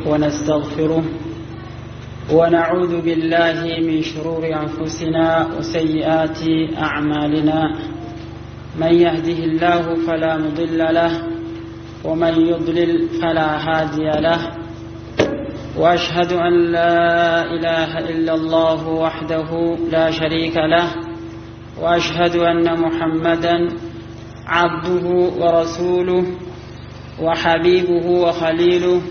ونستغفره ونعوذ بالله من شرور أنفسنا وسيئات أعمالنا، من يهده الله فلا مضل له ومن يضلل فلا هادي له، وأشهد أن لا إله إلا الله وحده لا شريك له، وأشهد أن محمدا عبده ورسوله وحبيبه وخليله،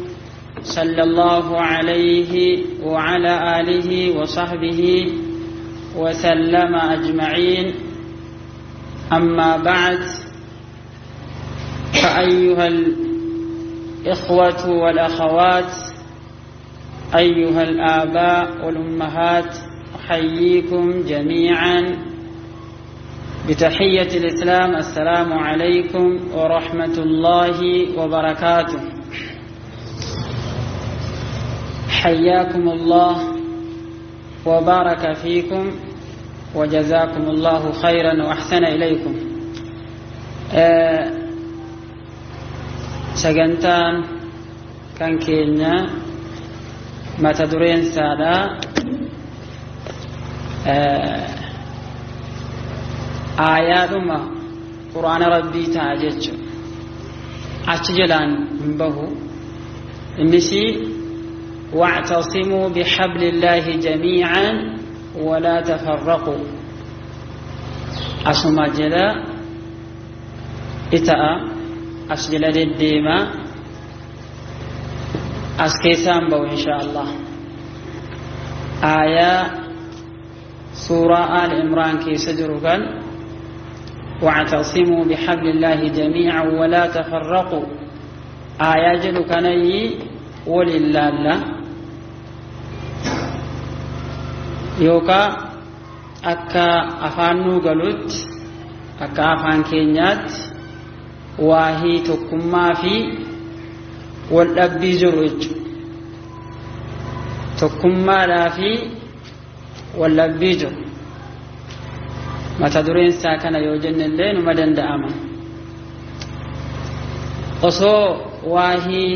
صلى الله عليه وعلى آله وصحبه وسلم أجمعين. أما بعد، فأيها الإخوة والأخوات، أيها الآباء والأمهات، أحييكم جميعا بتحية الإسلام: السلام عليكم ورحمة الله وبركاته. حياكم الله وبارك فيكم وجزاكم الله خيرا وأحسن إليكم. Sagantaan kan keenya mata dureen isaadha aayaadhuma quraana rabbii ta'a jechuudha. Achi jalaan hin bahu. Innis واعتصموا بحبل الله جميعا ولا تفرقوا. أسمى جلا إتاء أسجل الديمة أسكيسان بو إن شاء الله. آية سورة آل عمران كي سجركا واعتصموا بحبل الله جميعا ولا تفرقوا. آية جلكني ولله yookaa akka afaan nuu galutti akka afaan keenyaatti waahii tokkummaa fi wal dhabbii jiru jechuudha. Tokkummaadhaa fi wal dhabbii jiru. Mata dureen isaa kana yoo jenne illee numa danda'ama. Osoo waahii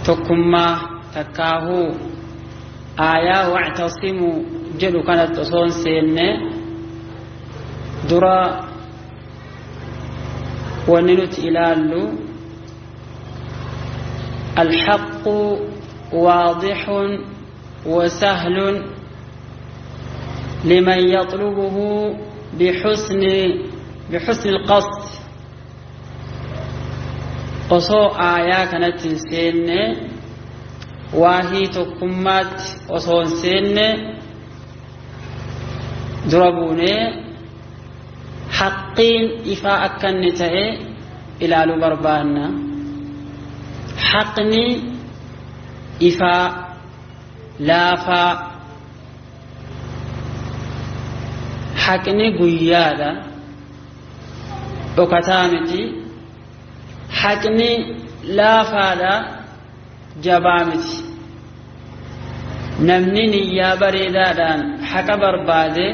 tokkummaa takkaahuu aayaa wactasimuu jedhu kanatti osoo hin seenne dura wanni nuti ilaallu الحق واضح وسهل لمن يطلبه بحسن القصد. Osoo aayaa kanatti hin seenne waahii tokkummaatti osoo hin seenne dura buunee haqqiin ifaa akka inni ta'e ilaaluu barbaanna. Haqni ifaa laafaa, haqni guyyaadha, dhokataa miti. Haqni laafaadha, jabaa miti. Namni niyyaa bareedaadhaan haqa barbaade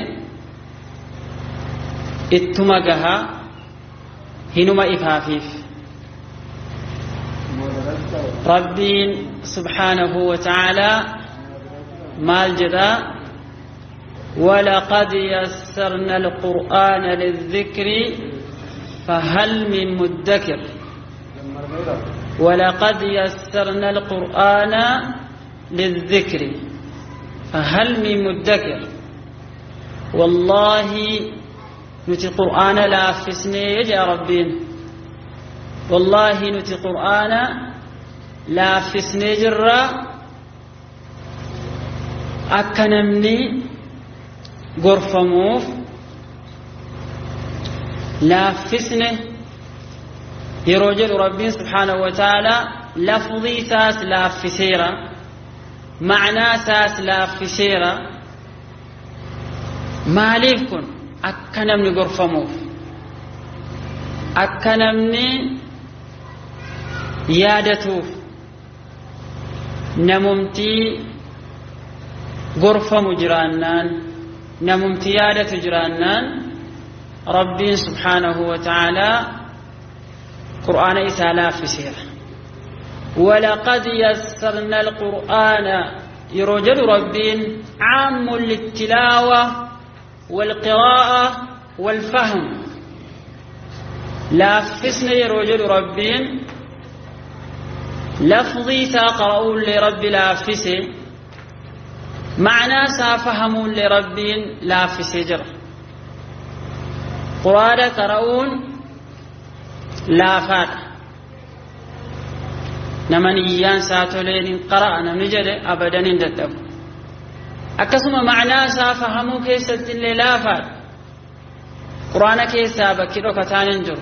ittuma gaha, hinuma ifaafiif. Rabbiin subhaanahu wa ta'aalaa maal jedha? ولقد يسرنا القرآن للذكر فهل من مدكر. ولقد يسرنا القرآن للذكر فهل من مدكر. والله نتي قرآن لا فسني يا ربين، والله نتي قرآن لا فسني جرا أكنمني غرفموف لا فسني يروجل ربي سبحانه وتعالى لفظي ساس لا فسيرا، معنى ساس لا فسيرا. maaliif kun akka namni gorfamuuf, akka namni yaadatuuf, namumtii gorfamu jiraannaan, namumti yaadatu jiraannaan Rabbiin subhaanahu wa ta'aalaa qur'aana isaa laaffiseera. ولقد يسرنا القرآن يرجل ربين عام للتلاوة والقراءة والفهم لافسنا يرجل ربين لفظي ساقرؤون لرب لافسه معنى سافهمون لربين لافسه جر قرآن قرؤون لافات نمن إيان ساتولين قرأ نمجد أبدا ندتب أكسم معنى سافهمو كيسة اللي لافات قرآن كيسة بكيرو كتان جر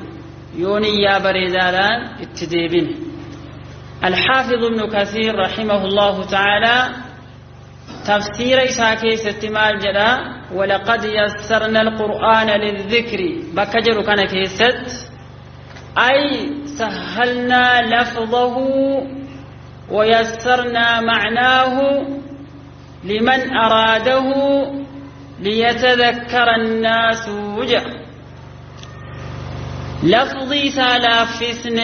يوني يا بريدالان اتديبين. الحافظ ابن كثير رحمه الله تعالى تفسير إساء كيسة مال جدا ولقد يسرنا القرآن للذكر بكجر كان كيسة أي سهلنا لفظه ويسرنا معناه لمن أراده ليتذكر الناس وجه لفظي سلافسن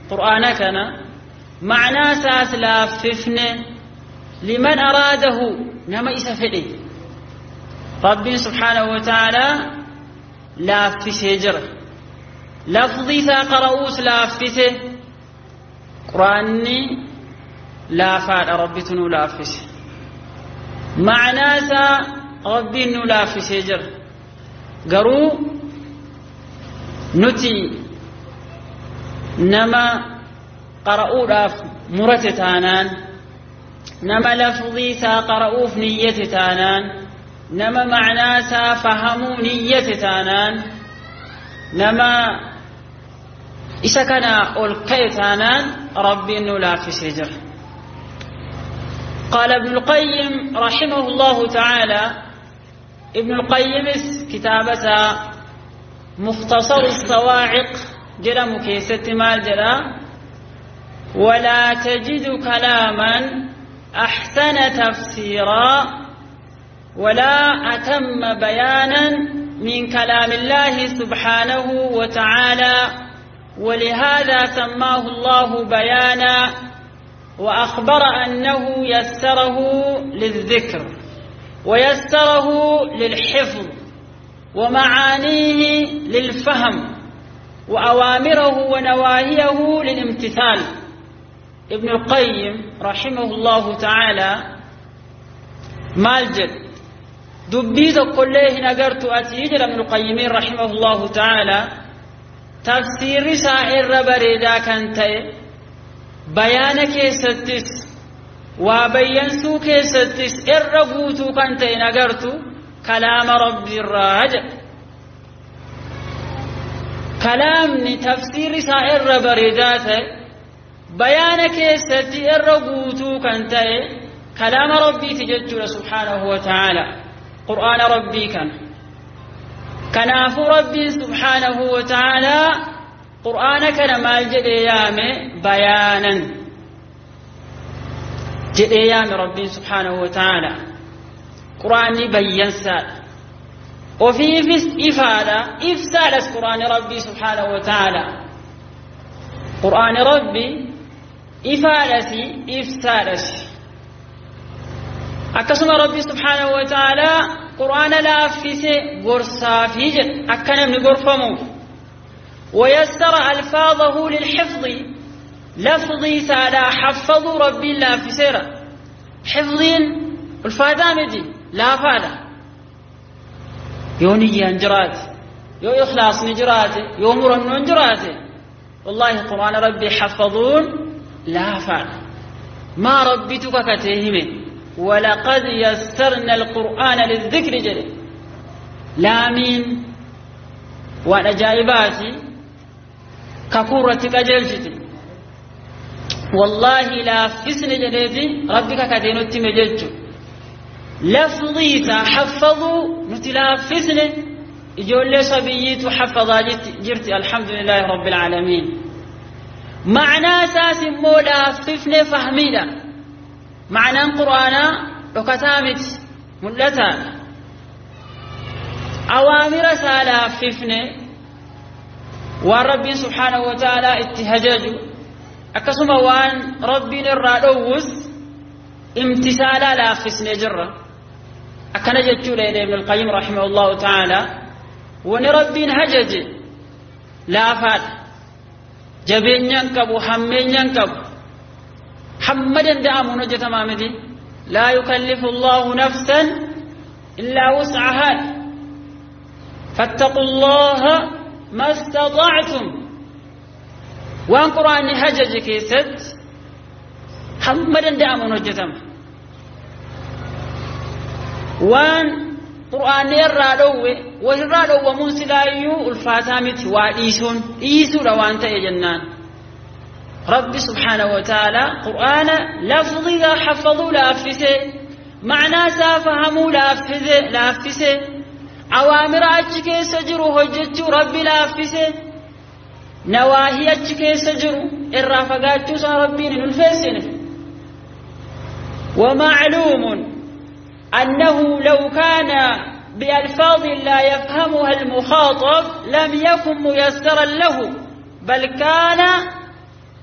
قرآنكنا معنى سلافسن لمن أراده نما إسفده ربي سبحانه وتعالى لافسه جره لفظي ساقرؤوس لافسه قرآني لافاد ربي تنو لافسه معنى سا ربي نو لافسه جر قرو نتي نما قرؤوا لاف مرتتانان نما لفظي ساقرؤوف نيتتانان نما معنى سا فهموا نيتتانان نما إذا كان ألقيتانا ربي إنه لا في سجر. قال ابن القيم رحمه الله تعالى ابن القيم كتابة مختصر الصواعق جرى مكيسة ما جرى ولا تجد كلاما أحسن تفسيرا ولا أتم بيانا من كلام الله سبحانه وتعالى ولهذا سماه الله بيانا وأخبر أنه يسره للذكر ويسره للحفظ ومعانيه للفهم وأوامره ونواهيه للامتثال. ابن القيم رحمه الله تعالى مالجد دبيت كله نقرت أتيجر ابن القيم رحمه الله تعالى تفسير سائر بريدا كانت بيان كيستس وبينسو كيستس الرغوتو كانت نقرت كلام ربي الراجع كلامني تفسير سائر بريدا بيان كيستي الرغوتو كانت كلام ربي تججل سبحانه وتعالى قرآن ربي كان كناف ربي سبحانه وتعالى قرآن كان مال جديام بيانا جديام ربي سبحانه وتعالى قرآن بيان ساد وفي إفادة إفساد قرآن ربي سبحانه وتعالى قرآن ربي إفادة إفساد أكسم ربي سبحانه وتعالى قرآن لا فيس غرسا فيجر أكنم نغرفمو ويسر ألفاظه للحفظ لفظي سالا حفظوا ربي لا فيسيرا حفظين الفادامدي لا فادا يوني انجرات يو إخلاص نجرات يو مرن نجرات والله قرآن ربي حفظون لا فادا ما ربيتك كتهمه ولقد يسرنا القرآن للذكر جل لامين وأجايباتي ككورتك جلجتي والله لا فسن جلتي ربك كتينتي مجلج لفظي تحفظوا نتلا فسن يجول صبيت حفظ جرتي الحمد لله رب العالمين معنى ساس مولا ففن فهمينا معنى القرآن وكتامت ملتا أوامر سالا ففن والرب سبحانه وتعالى اتهجج Akkasuma waan Rabbiin irraa dhowwus imtisaalaa laaffisnee jirra. Akkana jechuudha jedhe Ibn Alqayyim rahimahullahu ta'ala, wani Rabbiin hajaje laafaadha, jabeenyaan qabu, hammeenyaan qabu, hamma danda'amuun hojjetamaa miti. Laa yukallifu Allahu nafsan illaa wus'ahaa, fattaqu Allaha mastata'tum. Waan Qur'aanni hajaje keessatti hamma danda'amuun hojjetama. Waan Qur'aanni irraa dhowwe walirraa dhowwamuun silaayyuu ulfaataa miti, waa dhiisuun dhiisuudha waan ta'e jennaan. Rabbi subhaanahu wa ta'ala Qur'aana lafzigaa hafaduu laaffise, macnaa isaa fahamuu laaffise, awaamira achi keessa jiru hojjechuu Rabbi laaffise, nawaahii achi keessa jiru irraa fagaachuu isaa Rabbiin hin ulfeessine. ومعلوم أنه لو كان بألفاظ لا يفهمها المخاطب لم يكن ميسرا له، بل كان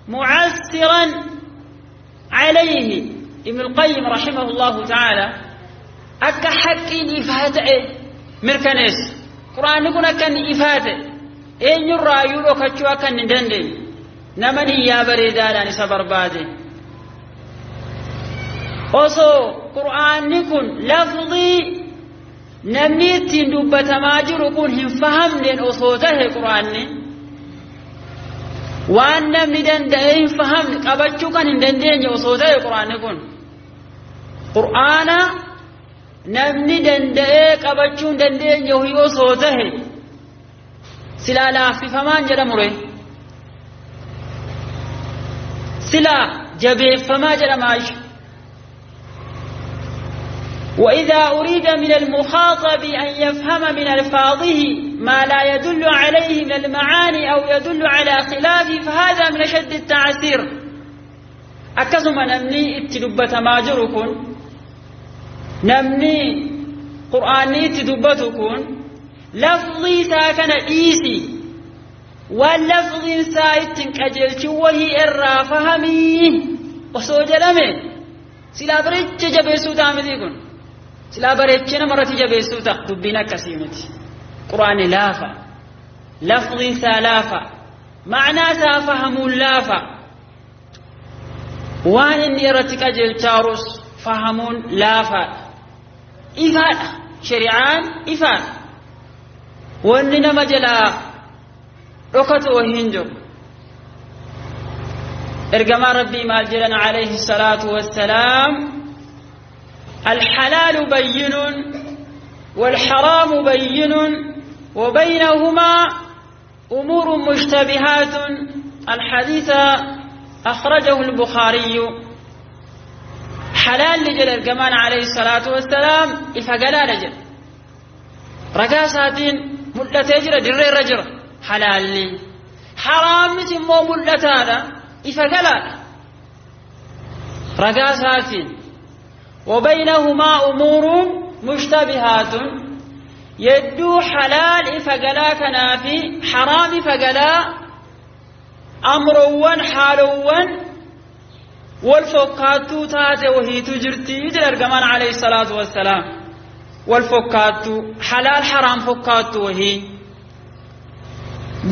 معسرا عليه. ابن القيم رحمه الله تعالى أكا حقين إفاته مركنس قرآن يكون أكا إفاته إن يرى يروك أكا ندندن نمني يا بريدان سبر بادي. Osoo Qur'aanni kun lafzii namni ittiin dubbatamaa jiru kun hin fahamneen osoo tahe, Qur'aanni waan namni danda'ee hin fahamne qabachuu kan hin dandeenye osoo tahe, Qur'aanni kun Qur'aana namni danda'ee qabachuu hin dandeenye osoo tahe silaa laaffifamaan jedhamure, silaa jabeeffamaa jedhamaa. وإذا أريد من المخاطب أن يفهم من ألفاظه ما لا يدل عليه من المعاني أو يدل على خلافه فهذا من أشد التعسير. أكثم نمني اتدبت ما جركن، نمني قرآني اتدبتكن لفظي ساكن إيسي واللفظ سايت أجلت وهي الرافهمي وسوج لمن سلا بريتش جبسو تامذيكن silaa bareechee namarratti jabeessuu ta'a. Dubbiin akkasii miti. Qur'aanni laafa, lafziin isaa laafa, ma'anaa isaa fahamuun laafa, waan inni irratti qajeelchaarus fahamuun laafaadha, ifaadha, shari'aan ifaadha, wanni nama jalaa dhokatu wahii hin jiru. Ergamaa Rabbii maal jedhan alayhi salaatu wassalaam? الحلال بين والحرام بين وبينهما أمور مشتبهات. الحديث أخرجه البخاري. حلال لجل الجمال عليه الصلاة والسلام إفقلا لجل رقاسات ملتجر در رجر حلال لي، حرام مو ملتانا إفقلا رقاسات. وبينهما أمور مشتبهات، يدو حلال فقلا كنافي حرام فقلا أمروا حالوا والفقات تات وهي تجرتي يجري الجمال عليه الصلاة والسلام. والفقات حلال حرام فقات وهي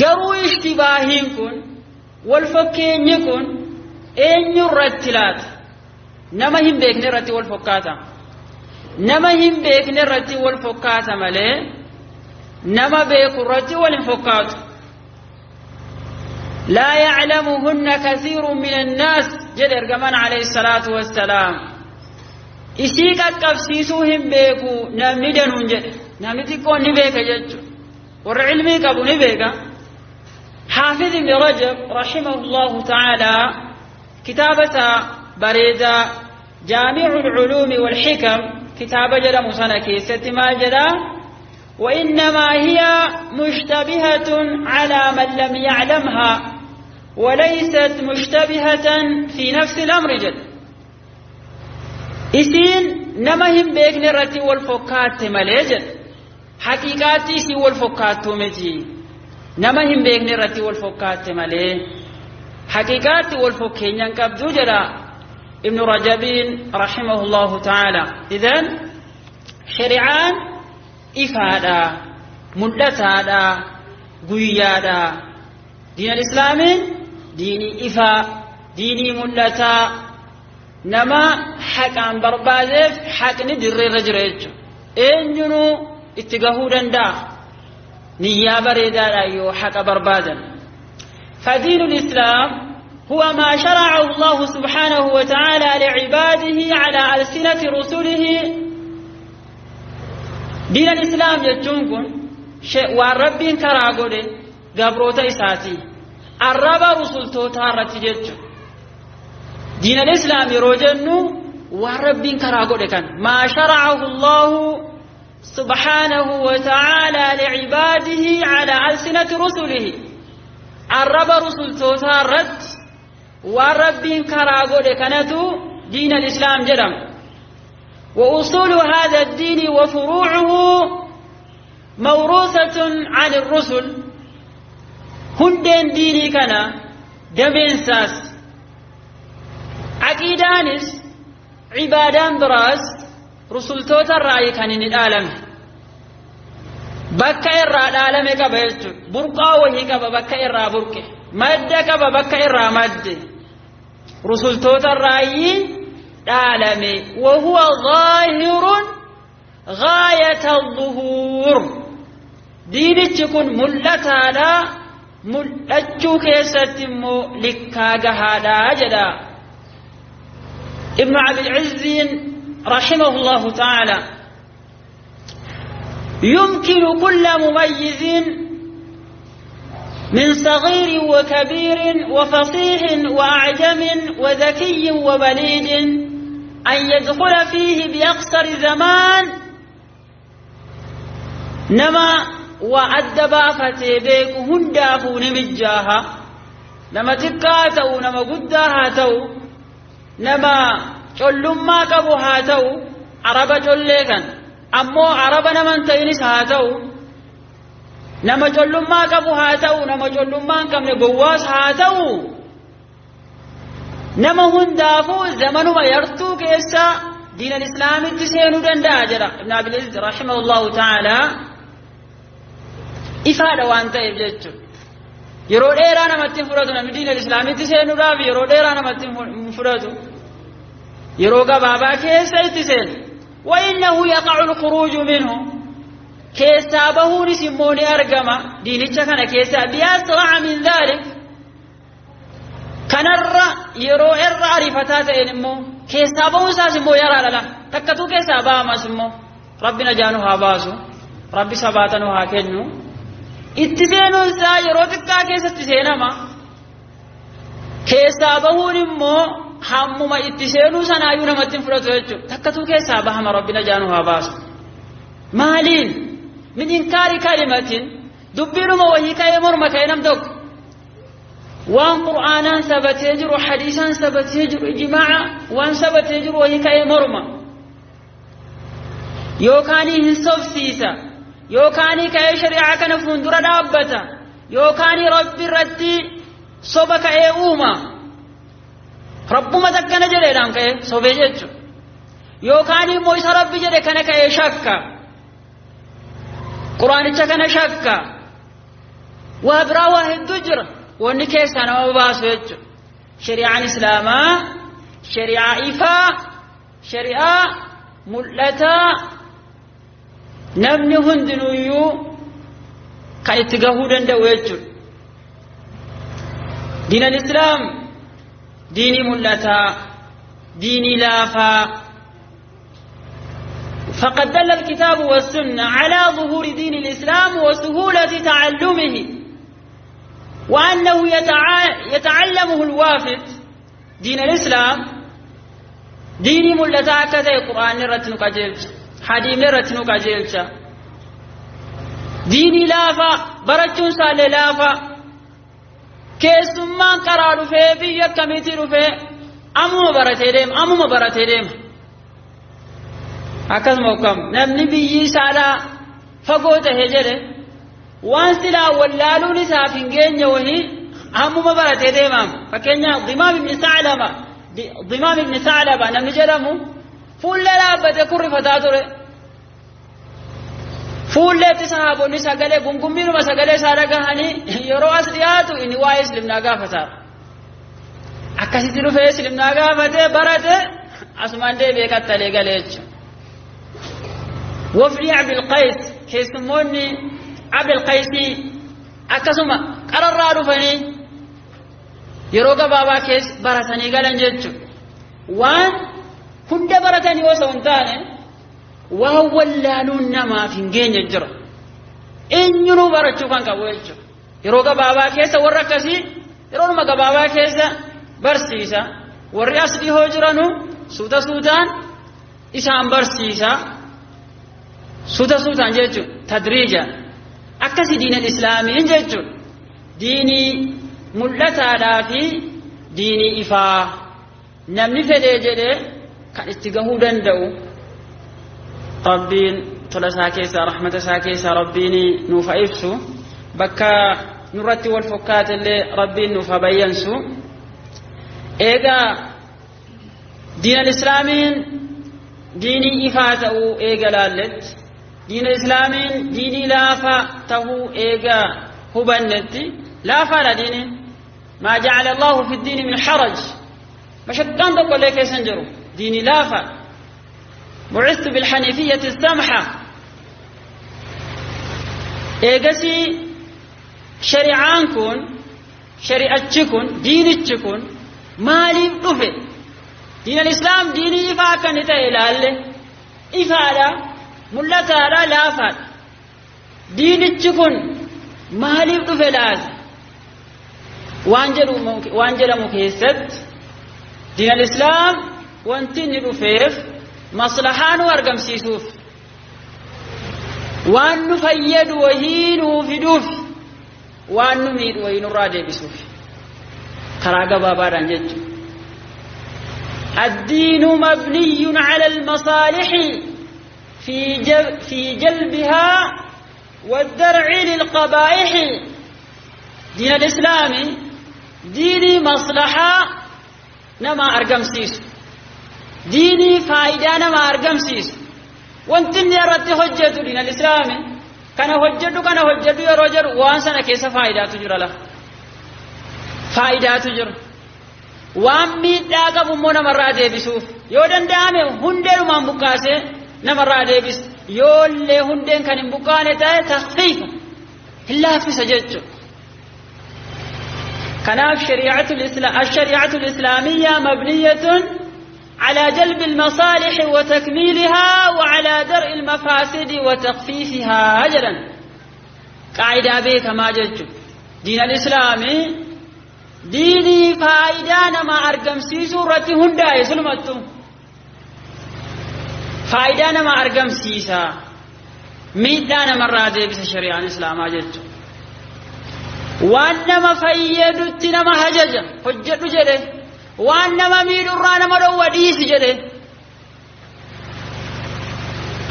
قروا اشتباهين كن والفكين يكن إن يرتلات nama hin beekne irratti wal fakkaata, nama hin beekne irratti wal fakkaata malee nama beeku irratti wal hin fakkaatu. لا يعلمهن كثير من الناس jedhe ergamaan alayhi salaatu wassalaam. Isii qaqqabsiisuu hin beeku namni danuun jedhe, namni xiqqoon ni beeka jechuudha, warra ilmii qabu ni beeka. Xaafiz Ibn Rajab rahimahullahu ta'ala kitaabata بريدة جامع العلوم والحكم كتاب جل مسنة كيست ما جدا وإنما هي مشتبهة على من لم يعلمها وليست مشتبهة في نفس الأمر. جد إسين نمهم بيكن الرتي والفكات مليجد حقيقاتي سي والفكات متي نمهم بيكن الرتي والفكات ملي. Haqiiqaatti wal fakkeenyaan qabdu jedha Ibnu Rajabiin rahimahullahu ta'ala. Idan shari'aan ifaadha, mul'ataadha, guyyaadha. Diinal Islaamiin diinii ifaa, diinii mul'ataa, nama haqaan barbaadeef haqni dirreerra jira jechuudha. Eenyunuu itti gahuu danda'a. Niyyaa bareedaadha yoo haqa barbaadan. فدين الإسلام هو ما شرعه الله سبحانه وتعالى لعباده على ألسنة رسله. دين الإسلام يجونكم والرب كراغولي قبروتا إساتي الرب رسول توتا رتجج. دين الإسلام يروجنو والرب كراغولي كان ما شرعه الله سبحانه وتعالى لعباده على ألسنة رسله. الرب رسول توتا رت والرب كراغولي كانتو دين الإسلام جرم. وأصول هذا الدين وفروعه موروثة عن الرسل. هندين ديني كان دمين ساس عقيدانس عبادان براس رسل توتا الرأي كان العالم bakka irraa dhaalame qaba jechuudha. Burqaa wahii qaba bakka irraa burqe, madda qaba bakka irraa madde. Rusultoota irraayi dhaalame. Wahuwa zaahirun gaayata zuhuur. Diinichi kun mul'ataadha, mul'achuu keessatti immoo likkaa gahaadha jedha Ibnu Abil Izziin rahimahullahu ta'ala. يمكن كل مميز من صغير وكبير وفصيح وأعجم وذكي وبليد أن يدخل فيه بأقصر زمان. نما وأدب فتبيك هندافو نمجاها، نما تكاتو، نما قداهاتو، نما چلما قبوهاتو، عرب چليكن ammoo araba naman ta'inis haa ta'u, nama collummaa qabu haa ta'u, nama collummaa hin qabne gowwaas haa ta'u, nama hundaafuu zamanuma yartuu keessa diinal islaamitti seenuu danda'a jedha Ibn Abil Izz rahimahullahu ta'ala. Ifaadha waan ta'eef jechuudha. Yeroo dheeraa namatti hin fudhatu namni diinal islaamitti seenuudhaaf, yeroo dheeraa namatti hin fudhatu, yeroo gabaabaa keessa itti seenu. وإنه يقع الخروج منه كيسابه نسموني أرقما دينيتش كان كيسا بأسرع من ذلك. كان يرو إر عرفتات إنمو كيسابه ساسمو يرى للا تكتو كيسابه ما سمو ربنا جانوها باسو ربي سباتنوها كنو اتسينو سا يرو تكا كيسا اتسينما كيسابه نمو hammuma itti seenuu sanaayyuu namatti hin fudhatu jechuudha. Takkatuu keessaa bahama Rabbi najaanu haa baasu. Maaliin? Min inkaari kalimatin dubbiinuma wahii ka'ee morma ka'ee nam tokko waan qur'aanaan sabatee jiru, hadiisaan sabatee jiru, ijmaa'a waan sabatee jiru wahii ka'ee morma. Yookaan hin sobsiisa, yookaan ka'ee shari'aa kana fuuldura dhaabbata, yookaan Rabbi irratti soba ka'ee uuma. Rabbuma takkana jedheedhaan ka'ee sobee jechuudha. Yookaan immoo isa Rabbi jedhe kana ka'ee shakka. Quraanicha kana shakka. Waa biraa waa hedduu jira. Wanni keessaa nama baasu jechuudha. Shari'aan Islaamaa shari'aa ifaa, shari'aa mul'ataa, namni hundinuyyuu kan itti gahuu danda'u jechuudha. Diinal Islaam ديني ملتا، ديني لافا. فقد دل الكتاب والسنة على ظهور دين الإسلام وسهولة تعلمه، وأنه يتعلمه الوافد. دين الإسلام ديني ملتا كذا القرآن رتنك جلش، حديث رتنك جلش، ديني لافا برچون سال لافا. Keessummaan karaa dhufee biyya akkamiitii dhufee ammuma baratee deema, ammuma baratee deema. Akkasuma hokkam namni biyyi isaadhaa fagoo tahe jedhe waan silaa wallaaluun isaaf hin geenye wahii Ammuma baratee deemaam. Fakkeenyaaf Dimaam ibni Saclaba, Dimaam ibni Saclaba namni jedhamu fuullee dhaabbatee kurrifataa ture. Fuulleetti sahaabonni sagalee gungummiinuma sagalee isaa dhagahanii yeroo as dhiyaatu inni waa'ee islimnaa gaafataa. Akkasitti dhufee islimnaa gaafatee barate asumaan deebi'ee qaxxalee galee jechuudha. Wafdii Abilqays keessummoonni Abilqaysii akkasuma qararraa dhufanii yeroo gabaabaa keessa baratanii galan jechuudha. Waan hunda baratanii osoo hin taane waan wallaaluun namaaf hin geenye jira. Eenyunuu barachuu kan qabu jechuudha. Yeroo gabaabaa keessa warra akkasii yeroonuma gabaabaa keessa barsiisa. Warri as dhihoo jiranu suuta suutaan isaan barsiisa. Suuta suutaan jechuudha tadriija. Akkasi diinal islaamiin jechuudha. Diinii mul'ataadhaa fi diinii ifaa namni fedhee jedhee kan itti gahuu danda'u. Rabbiin tola isaa keessaa rahmata isaa keessaa Rabbiin nuuf haa ibsu. Bakka nurratti wal fokkaate illee Rabbiin nuuf haa bayyansu. Eegaa diinal islaamiin diinii ifaa ta'uu eega laalletti, diinal islaamiin diinii laafaa ta'uu eega hubannetti, laafaadha diiniin. Maa jacala Allahu fi diini min haraj, mashaqqaan tokko illee keessa hin jiru, diinii laafaa. Bucistu bilhaniifiyyati samxa. Eegasii shari'aan kun, shari'achi kun, diinichi kun maaliif dhufe? Diinal islaam diinii ifaa akka inni ta'e ilaalle, ifaadha, mul'ataadha, laafaadha. Diinichi kun maaliif dhufe laata? Waan jedhamu keessatti diinal islaam wanti inni dhufeef maslahaa nu argamsiisuuf, waan nu fayyadu wahii nuu fiduuf, waan nu miidhu wahii nurraa deebisuuf, karaa gabaabaadhaan jechuudha. الدين مبني على المصالح في جلبها والدرع للقبائح. دين الإسلام ديني مصلحة نما أرقم سيس، ديني فائدة نما أرقم سيس. وانتن يرد حجة دين الإسلام كان حجة، كان حجة يرجر وانسنا كيس فائدة تجر له، فائدة تجر. Waan miidhaa qabu immoo namarraa deebisuuf, yoo danda'ame hundeenumaan buqqaasee namarraa deebisa, yoollee hundeen kan hin buqqaane ta'e takhfiifa, hin laaffisa jechuudha. Kanaaf الشريعة الإسلامية مبنية على جلب المصالح وتكميلها وعلى درء المفاسد وتخفيفها أجلا. قاعدة بيك ما جج دين الإسلام ديني فائدة ما أرقم سيسو رتي هندا يسلمتو فائدة ما أرقم سيسا ميدان مرة بس الشريعة الإسلام جج وأنما فيدت نما هجج حجة جده وأنما ميد الرانا مرو وديس جده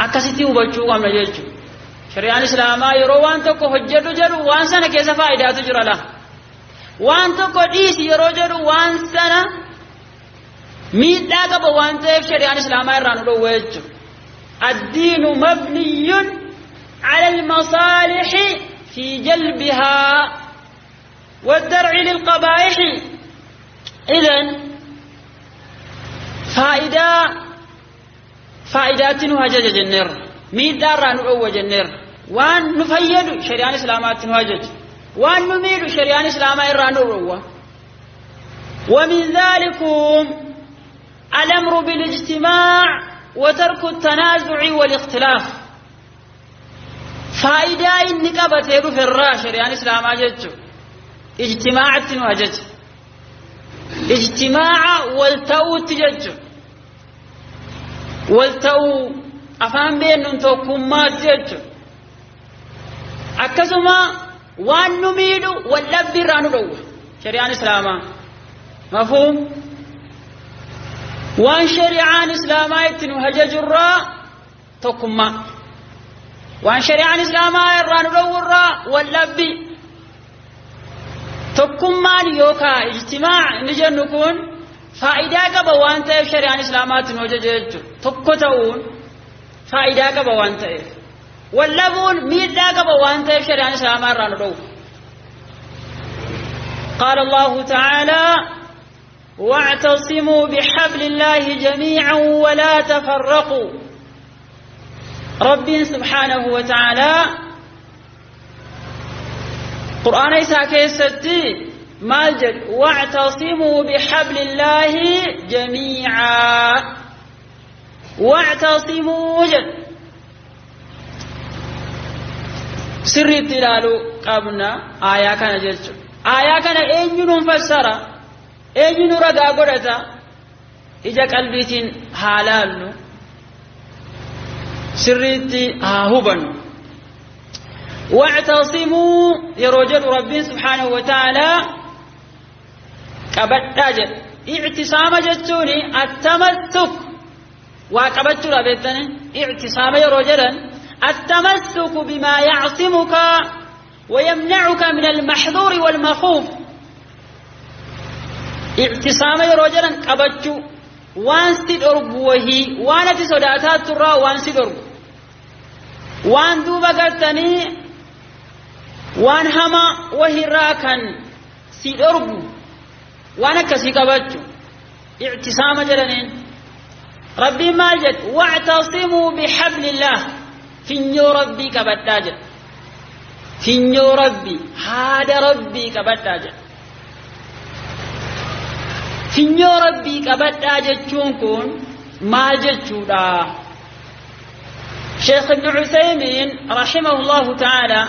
akkasitti hubachuu qabna jechuudha. Shari'aan Islaamaa yeroo waan tokko hojjedhu jedhu waan sana keessa faayidaatu jira la. Waan tokko dhiisi yeroo jedhu waan sana miidhaa qaba waan ta'eef shari'aan Islaamaa irraa nu dhowwa jechuudha. Addiinu mabniyyun ala al-masaalihi fi jalbihaa والدرع للقبائح. إذن فائدة فائدات نهجج جنر ميدار نعوى جنر وان نفيد شريان إسلامات نهجج وان نميد شريان إسلامات نعوى. ومن ذلكم الأمر بالاجتماع وترك التنازع والاختلاف. فائدة إنك بتيرو في الرا شريان إسلامات جج اجتماعات نهجج اجتماع والتوت جج والتو أفهم بأنهم توكمات جج أكسما وان نميد واللب رانو دو شريعة إسلاما مفهوم. وان شريعة إسلاما يتنو هجج الرا توكما وان شريعة إسلاما رانو دو الرا واللب Tokkummaan yookaan ijtimaa inni jennu kun faayidaa qaba waan ta'eef shari'aan islaamaatti nu ajaje jechuudha. Tokko ta'uun faayidaa qaba waan ta'eef. Wallabuun miidhaa qaba waan ta'eef shari'aan islaamaa irraa nu dhowwa. قال الله تعالى واعتصموا بحبل الله جميعا ولا تفرقوا. رب سبحانه وتعالى قرآن إساء كيستي مالجد واعتصموا بحبل الله جميعا. واعتصموا جد سر تلالو قبنا آيا كان جلت آيا كان أين فسر أين رقا قرأت إجا قلبيتين حلال سريتي هاهبن. واعتصموا يرجل ربي سبحانه وتعالى قبض اعتصام جتوني التمسك وقبضت ربيتني اعتصام يرجل التمسك بما يعصمك ويمنعك من المحظور والمخوف. اعتصام يرجل قبضت وان سيد وهي وانا تصداتات ترى وان سيد وان دوبا قرتني وان هما وهي راكن سيد وانا كسي قبضت اعتصام جلنين. ربي ما جد واعتصموا بحبل الله فنيو ربي كبتاج فنيو ربي هذا ربي كبتاج فنيو ربي كبتاج تشونكون ما جتشودا. شيخ ابن عثيمين رحمه الله تعالى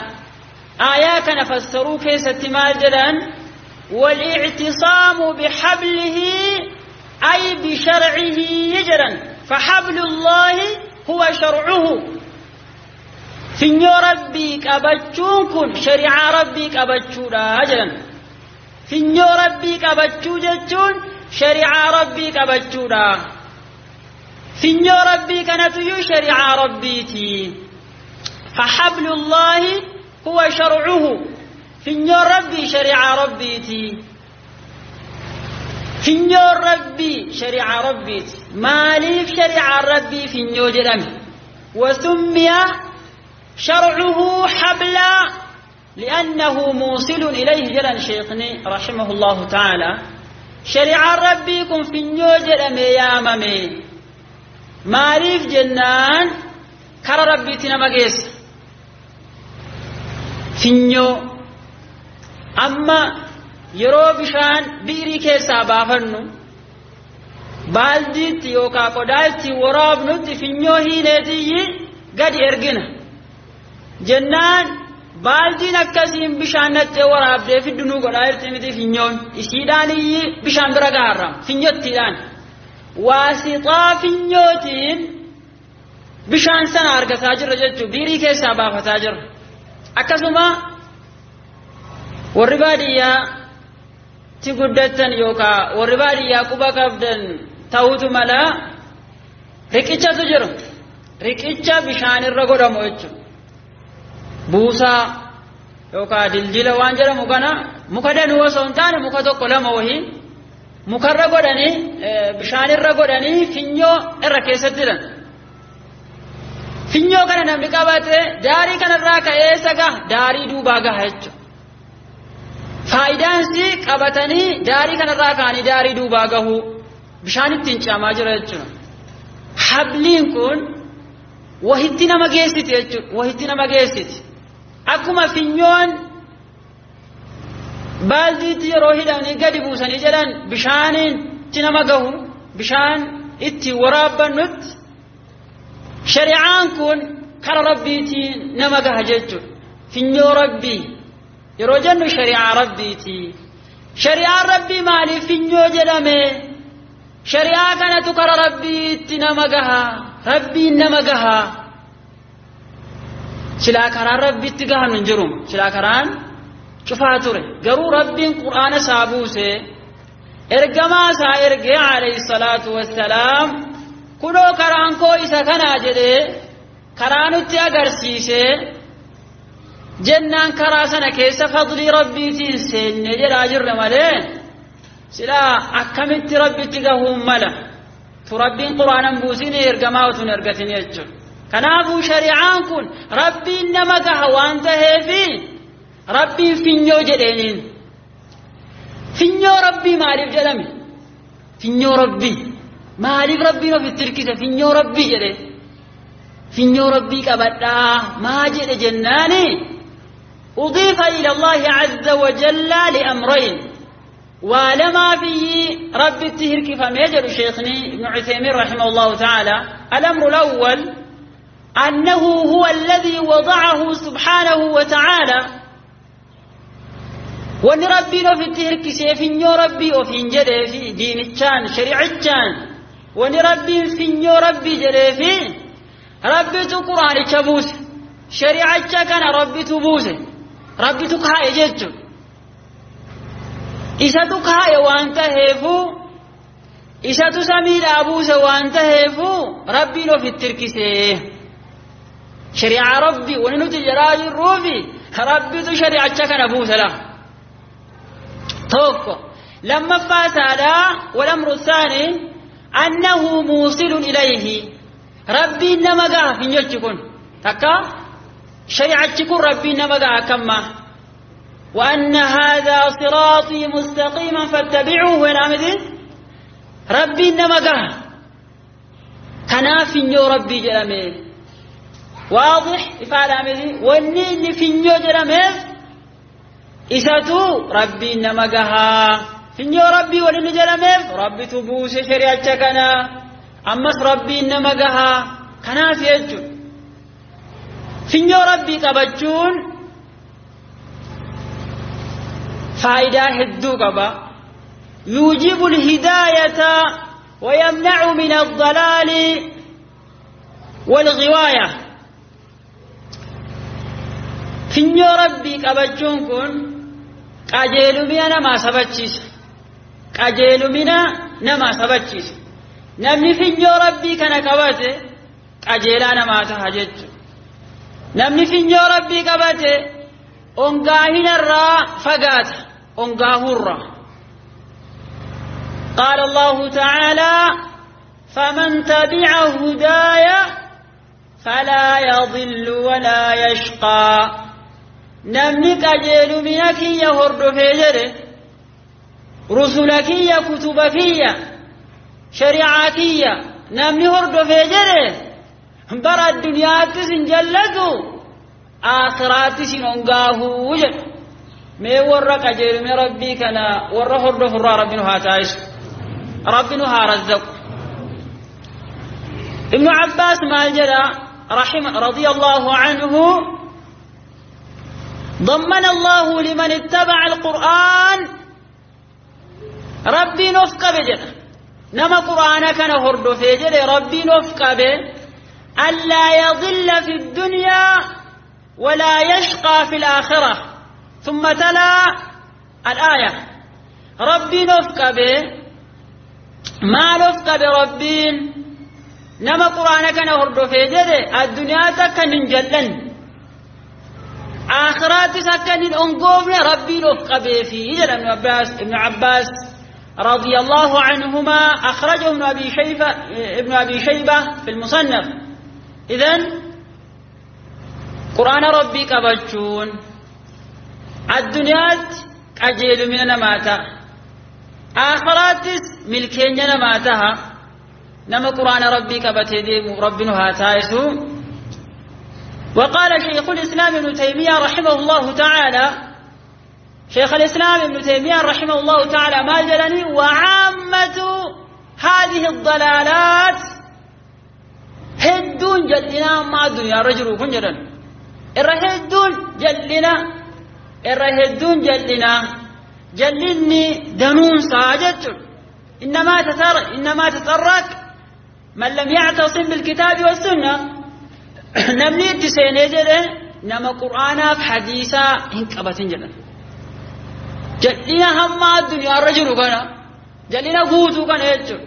آيات نفسروا كيس ما جدا والاعتصام بحبله أي بشرعه يجرا فحبل الله هو شرعه. فنيو ربي كبتشون كن شريعة ربي كبتشون أجرا فنيو ربي كبتشو جتشون شريعة ربي كبتشون فنيو ربي كانت شريعة ربيتي فحبل الله هو شرعه. فنيو ربي شريعة ربيتي فنيو ربي شريعة ربيتي ماليف شريعة ربي فنيو جرمي وسمي شرعه حبلا لأنه موصل إليه جل شيخني رحمه الله تعالى. شريعة ربيكم فنيو جرمي يا مامي ماليف جنان كر ربيتنا مجيس فنيو أما yeroo bishaan biirii keessaa baafannu baaldiitti yookaan qodaatti waraabnutti finyoo hiineetiyyi gadi ergina jennaan baaldiin akkasiin bishaan naqxee waraabdee fiddunuu godhaa jirti miti finyoon isiidhaaniyyi bishaan bira gaharra finyottiidhaan waasixaa finyootiin bishaan sana argataa jirra jechuun biirii keessaa baafataa jirra. Akkasuma warri baadiyyaa ti guddatan yookaan warri baadiyyaa quba qabdan ta'utu mala riqichatu jiru. Riqicha bishaan irra godhamu jechuudha. Buusaa yookaan dildila waan jedhamu kana muka danuu osoo hin taane muka tokko lama wahii mukarra godhanii bishaan irra godhanii finyoo irra keessatti jiran. Finyoo kana namni qabate daarii kanarraa ka'ee gaha daarii duubaa gaha jechuudha. Faayidaan si qabatanii daarii kanarraa ka'anii daarii duubaa gahu bishaan ittiin caamaa jira jechuudha. Habliin kun wahitti nama geessiti jechuudha. Wahitti nama geessiti. Akkuma finyoon baaldiitti yeroo hidhanii gadi buusanii jedhan bishaaniin itti nama gahu bishaan itti waraabbannutti shari'aan kun kara rabbiitiin nama gaha jechuudha. Finyoo rabbii yeroo jennu shari'aa rabbiiti. Shari'aan rabbii maaliif finyoo jedhame? Shari'aa kanatu kara rabbiitti nama gaha. Rabbiin nama gaha. Silaa karaan rabbiitti gahan hin jiru. Silaa karaan cufaa ture. Garuu rabbiin qur'aana isaa buuse ergamaa isaa ergee alayhi salaatu wassalaam kunoo karaan koo isa kanaa jedhee karaa nutti agarsiise Jennaan karaa sana keessa fadlii rabbiitiin seenne jedhaa jirre malee silaa akkamitti rabbitti gahuun mala tu rabbiin quraanan buusin ergamaa utuun ergatin jechuudha. Kanaafuu shari'aan kun rabbiin nama gaha waan taheefi rabbiin finyoo jedheeniin. Finyoo rabbii maaliif jedhame? Finyoo rabbii maaliif rabbiin ofitti hirkise finyoo rabbii jedhe? Finyoo rabbii qabadhaa maa jedhe jennaani? أضيف إلى الله عز وجل لأمرين ولما في رب التهرك فميجر شيخني ابن عثيمين رحمه الله تعالى. الأمر الأول أنه هو الذي وضعه سبحانه وتعالى وأن ربي في التهرك سيفين ربي وفي جري في دين الشان شريع الشان وأن ربي في ربي جري في ربي تقرآن تبوس شريعة كان ربي تبوسه ربي تكها يجتو إذا تكها وانت هيفو إذا تسمي أبوسه وانت هيفو ربي لو في التركسه شريعة ربي وننو تجراج الروفي ربي تشريعة كان أبوسه له توقف لما فاسد. والأمر الثاني أنه موصل إليه ربي إنما قاه في نجتكم تكا شريعتكم ربي نبغى كما وأن هذا صراطي مستقيما فاتبعوه. ونعمد ربي نبغى كنا فينيو ربي جرمي واضح إفعال عمدي وإني فينيو جرمي إساتو ربي نبغى فينيو ربي ولن جرمي ربي تبوس شريعتكنا أمس ربي نبغى كنا فيجو finyoo rabbii qabachuun faayidaa hedduu qaba. yuujibu alhidaayata wayamnacu min aldalaali walghiwaaya. Finyoo rabbii qabachuun kun qajeelumina namaa sabachiisa. Qajeelumina namaa sabachiisa. Namni finyoo rabbii kana qabate qajeelaa namaa taha jechuudha. Namni finyoo rabbii qabate ongaahinarraa fagaata ongaahurra. قال الله تعالى فمن تبع هداي فلا يضل ولا يشقى. Namni qajeelumina kiyya hordofee jedhe rusula kiyya kutuba kiyya shari'aa kiyya namni hordofee jedhe bara addunyaattis hin jallatu aakhiraattis hin ongaahuu jedhu. Mee warra qajeelumina rabbii kana warra hordofurraa rabbi nu haa taasisu rabbi nu haa razzaqu. Ibnu Abbaas maal jedha رضي الله عنه ضمن الله لمن اتبع القرآن ربي نفق بجد نما قرآن كان هردفه جد ربي نفق به ألا يضل في الدنيا ولا يشقى في الآخرة. ثم تلا الآية ربي نفق به ما نفق بربين نما قرآن كان هردفه جد الدنيا تكن جلن آخرات سكن أنقوفنا ربي نفق به فيه. ابن عباس رضي الله عنهما أخرجه ابن أبي شيبة في المصنف. إذن قرآن ربي قبچون الدنيا قجيل من نماتا آخرات ملكين نماتها نما قرآن ربي قبتي ربنا هاتايسو. وقال شيخ الإسلام ابن تيمية رحمه الله تعالى شيخ الإسلام ابن تيمية رحمه الله تعالى ما جلني وعامة هذه الضلالات هدون جلنا ما الدنيا رجل كنجرا الرهدون جلنا الرهدون جلنا جلني دنون ساجت إنما تترك من لم يعتصم بالكتاب والسنة. نمني تسيني جده نما قرآنا في حديثا هنكبتين جدا جلنا هم الدنيا الرجل كنا جلنا قوتو كنا يجو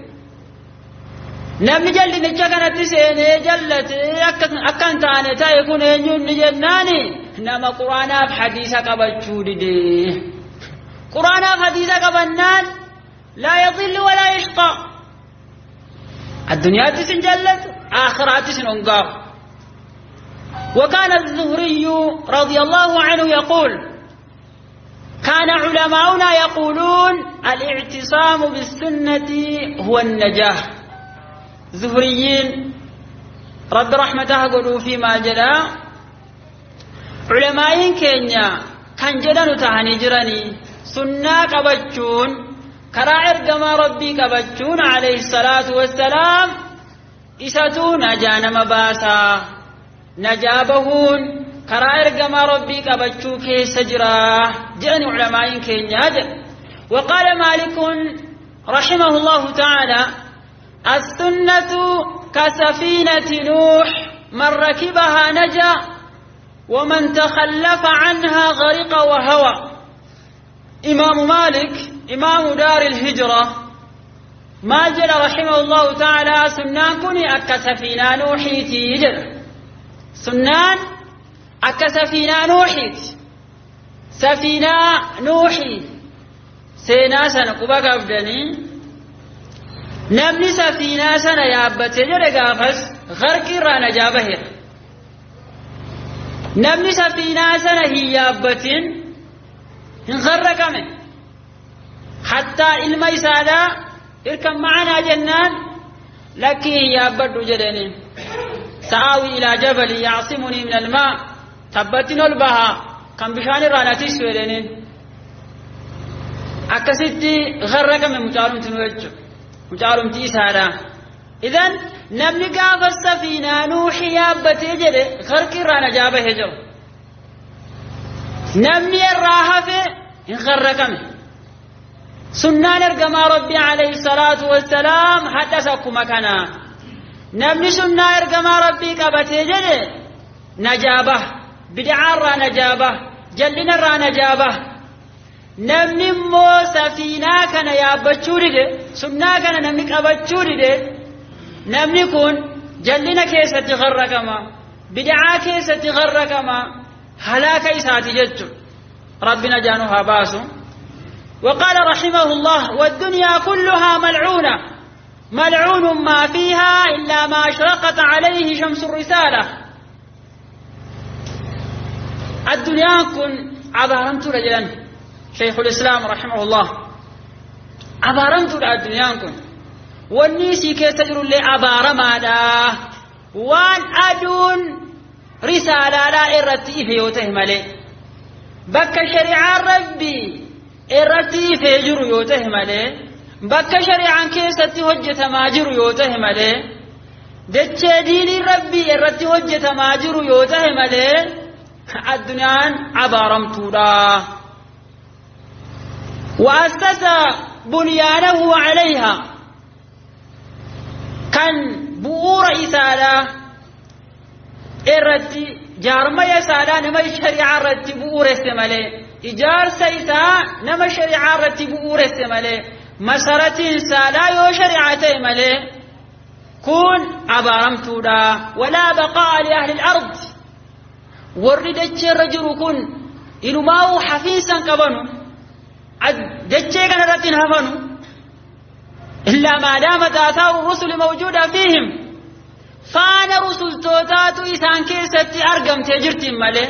نمني جلنا كنا تسيني جلت أكن تاني تايكون ينجون جناني Nama Quraanaaf hadiisa qabachuu dide. Quraanaaf hadiisa qabannaan laa yadillu walaa yashqaa. Addunyaattis hin jallatu, aakhiraattis hin hongaa'u. وكان الزهري رضي الله عنه يقول كان علماؤنا يقولون الاعتصام بالسنة هو النجاة. زهريين رب رحمته قلوا فيما جلا علماء كينيا كان جلن تهني جراني سنة قبتشون كراعر كما ربي قبتشون عليه الصلاة والسلام إساتو نجا نمباسا نجابهون كراعر كما ربي قبتشو كيس جرا جراني علماء كينيا جل. وقال مالك رحمه الله تعالى السنة كسفينة نوح من ركبها نجا ومن تخلف عنها غرق وهوى. إمام مالك إمام دار الهجرة ما جل رحمه الله تعالى سنان كني أكا سفينة نوحيتي جل. سنان أكا سفينة نوحيت سفينة نوحي سينا سنقبك أبدني namni safiinaa sana yaabbatee jedhe gaafas gharqi irraa najaa baheera. Namni safiinaa sana hin yaabbatin hin gharraqame. Hattaa ilma isaadhaa irkan macanaa jennaan lakkii hin yaabbadhu jedheni. Sa'aawi ilaa jabali yacsimunii min almaa tabbattin ol bahaa kan bishaan irraa na tiksu jedheniin. Akkasitti gharraqame mucaalumti nu jechuudha. Mucaalumti isaadha. Idan namni gaafa safiinaa Nuuhi yaabbatee jedhe gharqi irraa najaa bahee jiru. Namni irraa hafe hin gharraqame. Sunnaan ergamaa Rabbii alayhi salaatu wassalaam hadhas akkuma kana. Namni sunnaa ergamaa Rabbii qabatee jedhe najaa baha. Bid'aa irraa najaa baha. Jallina irraa najaa baha. Namni immoo safiinaa kana yaabbachuu dide, sunnaa kana namni qabachuu dide, namni kun jallina keessatti gharraqama, bid'aa keessatti gharraqama, halaaka isaati jechuudha. Rabbi najaa nu haa baasu. وقال رحمه الله والدنيا كلها ملعونة ملعون ما فيها إلا ما أشرقت عليه شمس الرسالة. الدنيا كن عبارمت رجلا شيخ الإسلام رحمه الله عبارمت الدنيا كن والنيسي كيستجر اللي عبارما وان أدون رسالة لا إرتي في يوته ملي بك شريعة ربي إرتي في جر يوته ملي بك شريعة كيستي هجة ما جر يوته ملي دتش دين ربي إرتي هجة ما جر يوته ملي الدنيا عبارمت لا وأسس بنيانه عليها كان بؤور إسالة إرتي جارما إسالة نما الشريعة رتي بؤور استمالي إجار سيسا نما الشريعة رتي بؤور استمالي مسارة إسالة يو شريعة مالي كون عبارمتودا ولا بقاء لأهل الأرض وردت الرجل كن إنماو حفيسا قبنو dachee kana irratti hin hafanu illaa maadaamat athaaru rusuli mawjuuda fiihim faana rusultootaatu isaan keessatti argamtee jirtiin malee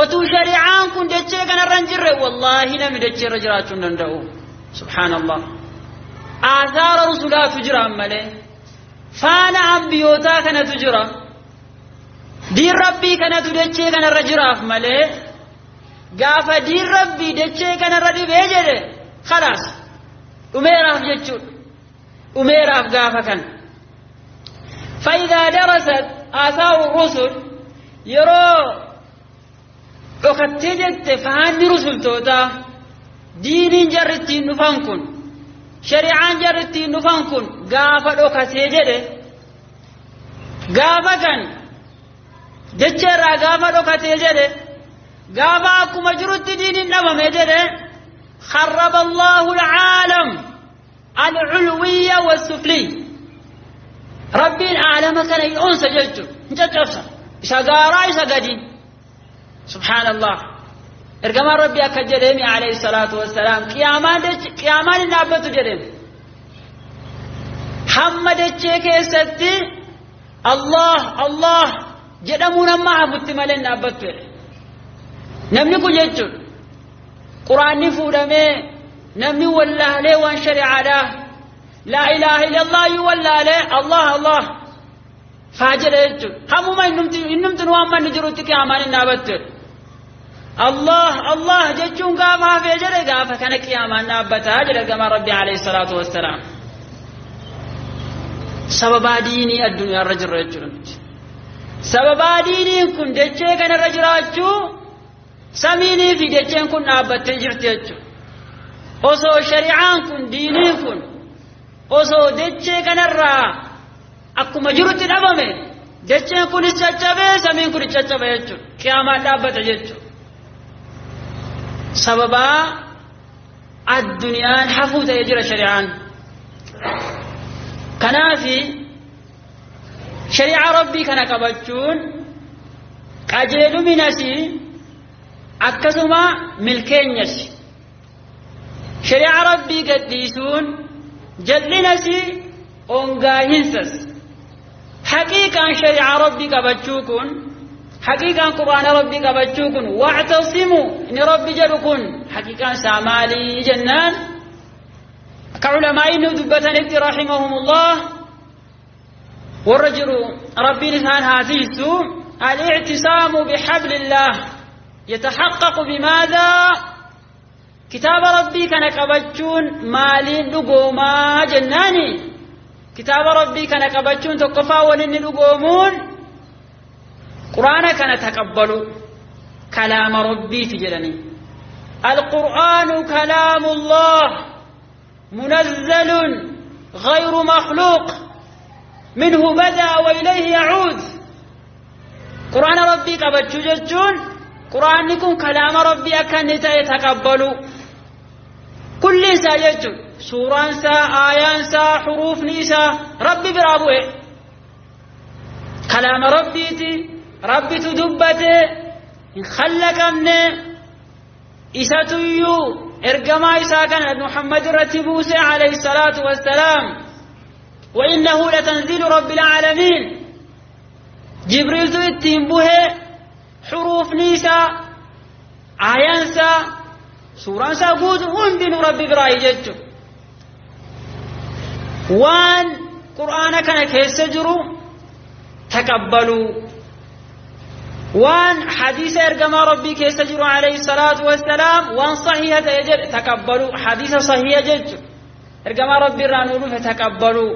otuu shari'aan kun dachee kanarra hin jirre wallaahi namni dachee irra jiraachuu hin danda'u. Subhaanallah. Aathaara rusulaatu jira malee faana ambiyootaa kanatu jira diin rabbii kanatu dachee kanarra jiraaf malee gaafa diin rabbii dachee kanarra dhibee jedhe khalaas dhumeeraaf jechuudha dhumeeraaf gaafa kana. فإذا درست آثار الرسل يرو dhokattee jette faanni rusultootaa diiniin jarri ittiin dhufan kun shari'aan jarri ittiin dhufan kun gaafa dhokatee jedhe gaafa kan jecha irraa gaafa dhokatee jedhe gaafa akkuma jirutti diiniin dhabame jedhe خرب الله العالم العلوي والسفلي ربي العالم كان ينسى ججو نججفسا isa gaaraa isa gadi Subhaanallah. Ergamaan Rabbii akka jedheemi alayhi salaatu wassalaam qiyaamaan hin dhaabbattu jedheem. Hamma dachee keessatti Allah Allah jedhamuun amma hafutti malee hin dhaabbattu jedhe. Namni kun jechuudha quraanni fuudhamee namni wallaalee waan shari'aadhaa laa ilaaha illallah iyyuu wallaalee Allah Allah faa jedhe jechuudha. Hammuma innumti nu amma inni jirutti qiyaamaan hin dhaabbattu jedhe. Allah Allah jechuun gaafa hafee jedhe gaafa kana qiyaamaan dhaabbataa jedhe ergamaan Rabbii alayhi salaatu wassalaam. Sababaa diinii addunyaarra jirra jechuudha nuti. Sababaa diiniin kun dachee kanarra jiraachuu samiinii fi dacheen kun dhaabbattee jirti jechuudha. Osoo shari'aan kun diiniin kun osoo dachee kanarraa akkuma jirutti dhabame dacheen kunis caccabee samiin kunis caccabe jechuudha. Qiyaamaan dhaabbata jechuudha. Sababaa addunyaan hafuu ta'ee jira shari'aan. Kanaafi shari'aa Rabbii kana qabachuun qajeeluminasi akkasuma milkeenyasi. Shari'aa Rabbii gadhiisuun jal'inasi ongaahinsas. Haqiiqaan shari'aa Rabbii qabachuu kun haqiiqaan quraana Rabbii qabachuu kun wa'tasimu inni Rabbi jedhu kun haqiiqaan isaa maalii jennaan akka culamaa'iin nu dubbatanitti rahimahumullah warra jiru Rabbiin isaan haa tiisu al-i'tisaamu bihablillaah yatahaqqaqu bimaadaa kitaaba Rabbii kana qabachuun maaliin dhugoomaa jennaani kitaaba Rabbii kana qabachuun tokkoffaa wanni inni dhugoomuun quraana kana taqabbalu kalaama Rabbiiti jedhanii. Alqur'aanu kalaamullah munazzalun ghayru makhluuq minhu badaa wa ilayhi yacuud. Quraana Rabbii qabachuu jechuun quraanni kun kalaama Rabbii akka inni ta'e taqabbalu. Kulli isaa jechuun suuraan isaa, aayaan isaa, xuruufni isaa Rabbi biraa bu'e. Kalaama Rabbiiti. Rabbitu dubbate hin khallaqamne isatuyyuu ergamaa isaa kana Muhammad irratti buuse alayhi salaatu wassalaam. Wa innahu latanziilu rabbil aalamiin. Jibriiltu ittiin buhe xuruufni isaa, aayaan isaa, suuraan isaa guutu hundinuu Rabbi biraayi jechuudha. Waan qur'aana kana keessa jiru taqabbaluu. Waan hadiisa ergamaa Rabbii keessa jiru alayhi salaatu wassalaam waan sahiha ta'e jedhe taqabbaluu. Hadiisa sahiha jechuudha. Ergamaa Rabbii irraa nuu dhufe taqabbaluu.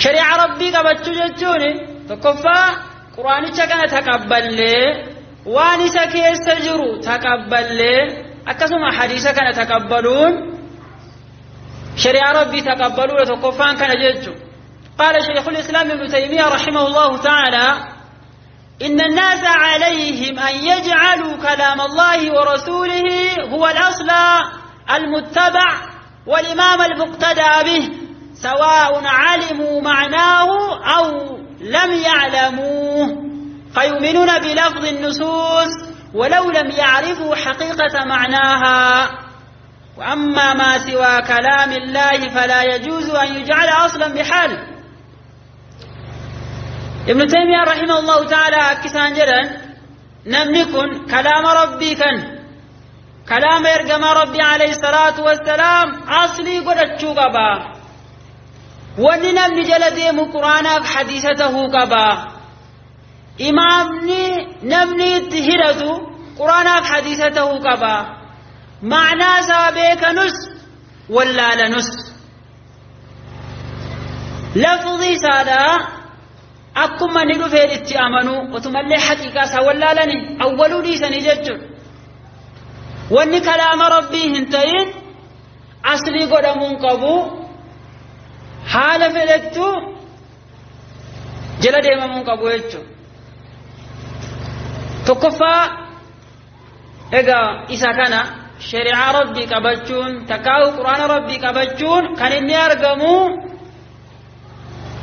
Shari'aa Rabbii qabachuu jechuun tokkoffaa quraanicha kana taqabballee waan isa keessa jiru taqabballee akkasuma hadiisa kana taqabbaluun shari'aa Rabbii taqabbaluudha tokkoffaan kana jechuudha. Qaala Shaykhul Islaam Ibnu Taymiyaa rahimahullahu ta'ala إن الناس عليهم أن يجعلوا كلام الله ورسوله هو الأصل المتبع والإمام المقتدى به سواء علموا معناه أو لم يعلموه فيؤمنون بلفظ النصوص ولو لم يعرفوا حقيقة معناها. وأما ما سوى كلام الله فلا يجوز أن يجعل أصلا بحال. ابن تيمية رحمه الله تعالى أكسان جدا نملك كلام ربي كان كلام إرقم ربي عليه الصلاة والسلام أصلي قد أتشوقبا وننمل جلدهم قرآن حديثته قبا إمامني نمني اتهرته قرآن حديثته قبا معنى سابيك نس ولا لنس لفظي سادا akkuma inni dhufeen itti amanuu otumallee haqiiqaa isaa wallaalani awwaluu dhiisanii jechuudha. Wanni kalaama Rabbii hin ta'in aslii godhamuu hin qabu haala fedhettu jala deemamuu hin qabu jechuudha. Tokkoffaa egaa isa kana shari'aa Rabbii qabachuun takkaa'u quraana Rabbii qabachuun kan inni argamu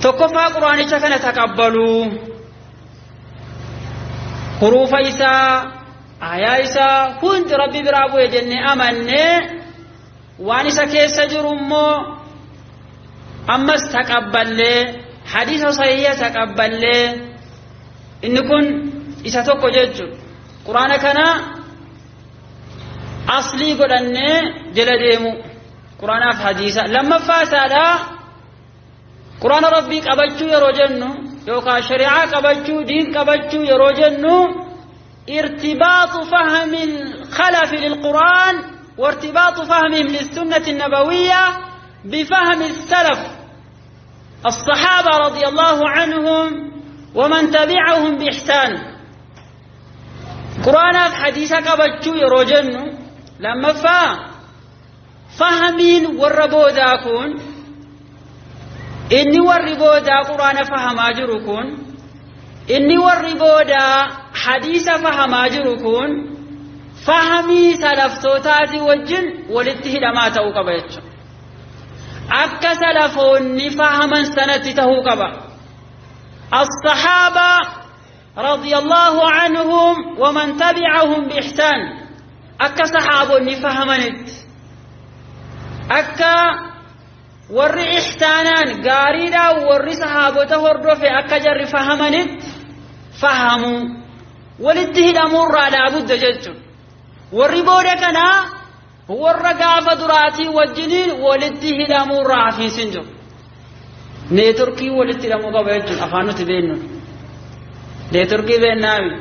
tokkoffaa quraanicha kana taqabbaluu. Huruufa isaa, aayaa isaa hundi Rabbi biraa bu'e jennee amannee waan isa keessa jiru immoo ammas taqabballee hadiisa sahiiha taqabballee inni kun isa tokko jechuudha. Quraana kana aslii godhannee jala deemu quraanaaf hadiisa. Lammaffaa isaadhaa quraana Rabbii qabachuu yeroo jennu yookaan shari'aa qabachuu diin qabachuu yeroo jennu irtibaatu fahmi khalafi lilquraan وارتباط فهمهم للسنة النبوية بفهم السلف الصحابة رضي الله عنهم ومن تبعهم بإحسان. قرآن حديث قبتشو يروجن لما فهمين والربودا كون إني والربودا قرآن فهم أجركون إني والربودا حديث فهم أجركون فهمي سلفتوتاتي وجن ولته لما تأوك بيتش أكا سلفوني فهما سنة تهوك با الصحابة رضي الله عنهم ومن تبعهم بإحسان أكا صحابوني فهمنت أكا ور إحسانان قاريدا ور صحابته هردوفي أكا جر فهمنت فهموا ولته الأمور لا بد جدت warri booda kanaa warra gaafa duraatii wajjiniin walitti hidhamuu irraa hafiinsi hin jiru. Neetorkii walitti hidhamuu qaba jechuun afaan nuti beennu. Neetorkii beennaami.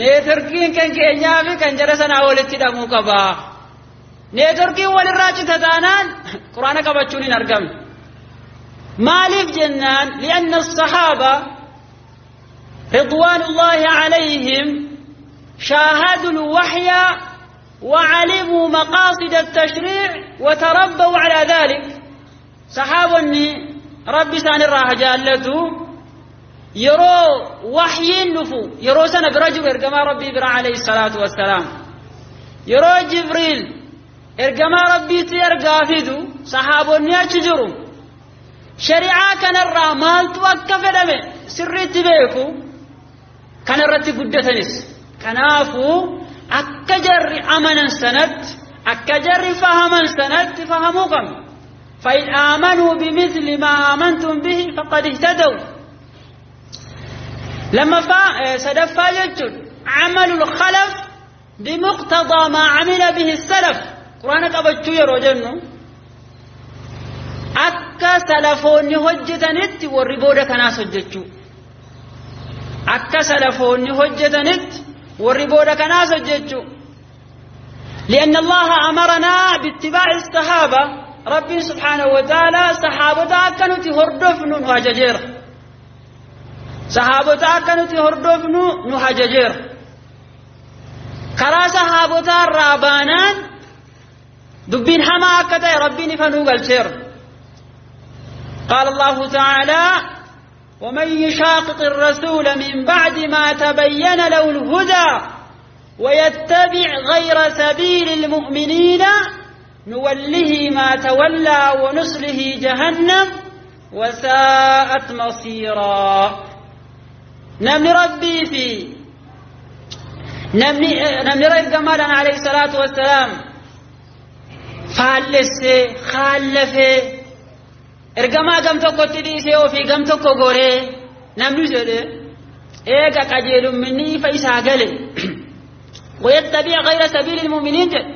Neetorkiin kan keenyaa fi kan jara sanaa walitti hidhamuu qaba. Neetorkiin walirraa cita taanaan quraana qabachuun hin argamne. Maaliif jennaan li'anna as-sahaaba ridwaanullaahi alayhim shaahadu al-wahya وعلموا مقاصد التشريع وتربوا على ذلك. صحابني ربي سان الراحة جالته يرو وحي النفو يرو سنة برجل إرقما ربي برا عليه الصلاة والسلام يرو جبريل إرقما ربي تيرقافدو صحابني أتجروا شريعة كان الرامال توقف دمي سري تبيكو كان الرتي قدتنس كنافو akka jarri amanan sanatti akka jarri fahaman sanatti fahamuu qabna. فإن آمنوا بمثل ما آمنتم به فقد اهتدوا. لما سدفا يجد عمل الخلف بمقتضى ما عمل به السلف. قرآن قبتشو يرو جنو akka salafoonni hojjetanitti warri booda kanaas hojjechuu akka salafoonni hojjetanitti warri booda kanaas hojjechuu. لأن الله أمرنا باتباع الصحابة. ربي سبحانه وتعالى صحابة كانوا تهردفن نهججير صحابة كانوا تهردفن نهججير كرا صحابة الرابانان دبين حما أكتا ربي نفنو قلشير. قال الله تعالى ومن يشاقق الرسول من بعد ما تبين له الهدى ويتبع غير سبيل المؤمنين نوله ما تولى ونصله جهنم وساءت مصيرا. نمني ربي في نمني رب جمالا عليه الصلاة والسلام فالس خالفه ergamaa gam tokkotti dhiisee ofii gam tokko goree namni jedhe eega qajeelumminni ifa isaa gale wayattabi'a ghayra sabiili lmu'miniin jedhe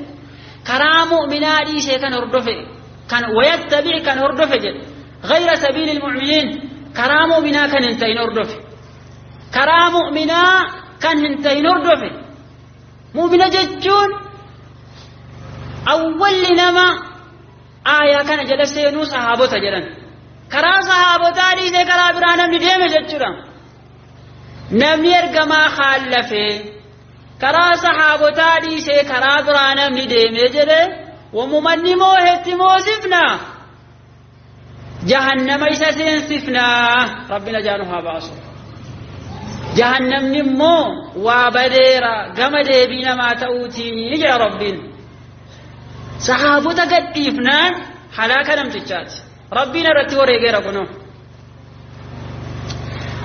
karaa mu'minaa dhiisee kan hordofe kan wayattabi'i kan hordofe jedhe ghayra sabiili lmu'miniin karaa mu'minaa kan hin ta'in hordofe karaa mu'minaa kan hin ta'in hordofe. Mu'mina jechuun awwalli nama aayaa kana jala seenuu sahaabota jedhan karaa sahaabotaa dhiisee karaa biraa namni deeme jechuudha. Namni ergamaa khaalafee karaa sahaabotaa dhiisee karaa biraa namni deeme jedhe wamumanni moohetti moosifna jahannama isa seensifna rabbina jaanu haa baasu. Jahannamni immoo waa badeera gama deebii namaa ta'uutiin jedha rabbiin. Sahaabota gadhiifnaan halaaka namtichaati. Rabbiin irratti wareegeera kunoo.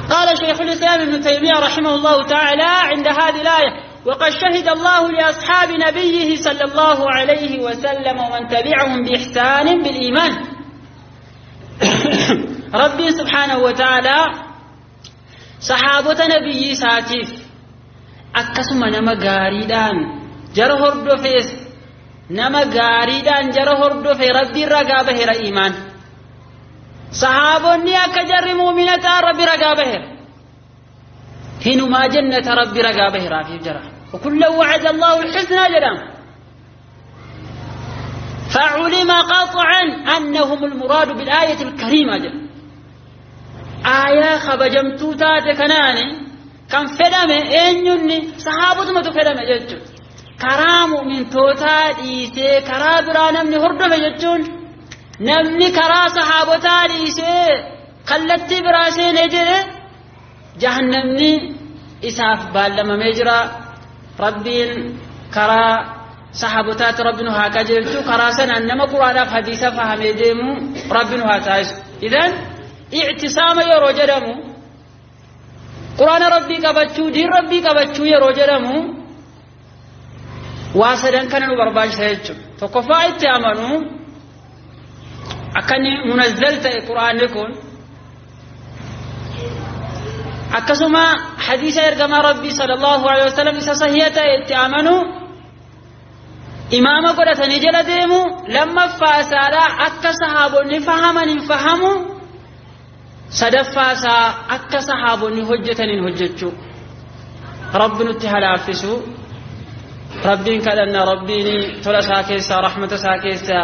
قال شيخ الإسلام ابن تيمية رحمه الله تعالى عند هذه الآية: وقد شهد الله لأصحاب نبيه صلى الله عليه وسلم ومن تبعهم بإحسان بالإيمان. ربي سبحانه وتعالى صحابة نبي ساتيف أكسم نما غاريدان جرى هردفيس نما غاريدان جرى هردفي ربي رقابه إيمان. صحابوني أكجر مؤمنة ربي رقابه هنما جنة ربي رقابه رافي جرى وكل وعد الله الحسنى جرى. فعلم قطعا أنهم المراد بالآية الكريمة جل. آية خبجمتو تاتكناني كان فدمه أنيني صحابة ما تفدمه جل كرام من توتا ديسي كرا برا نمني هردمه جل نمني كرا صحابة ديسي قلتي براسي نجري جهنمني إساف بالما مجرى ربين كرا صحابتات ربنا هكجلتو كراسنا إنما قرآن في حديث فهم يدمو ربنا هاتايس. إذن اعتصام يرو جدمو قرآن ربي كبتشو دين ربي كبتشو يرو جدمو واسدن كان نبرباج سيجو فكفا اتعمنو أكني منزلت القرآن يكون أكسما حديث إرجما ربي صلى الله عليه وسلم إسا اتعمنو إمام قدرة نجلا ديمو لما فاسالا أكا صحابوني فهمن فهمو صدفاسا أكا صحابوني حجة حجتشو ربنا اتهلافسو ربين كلنا ربيني تلا ساكيسا رحمة ساكيسا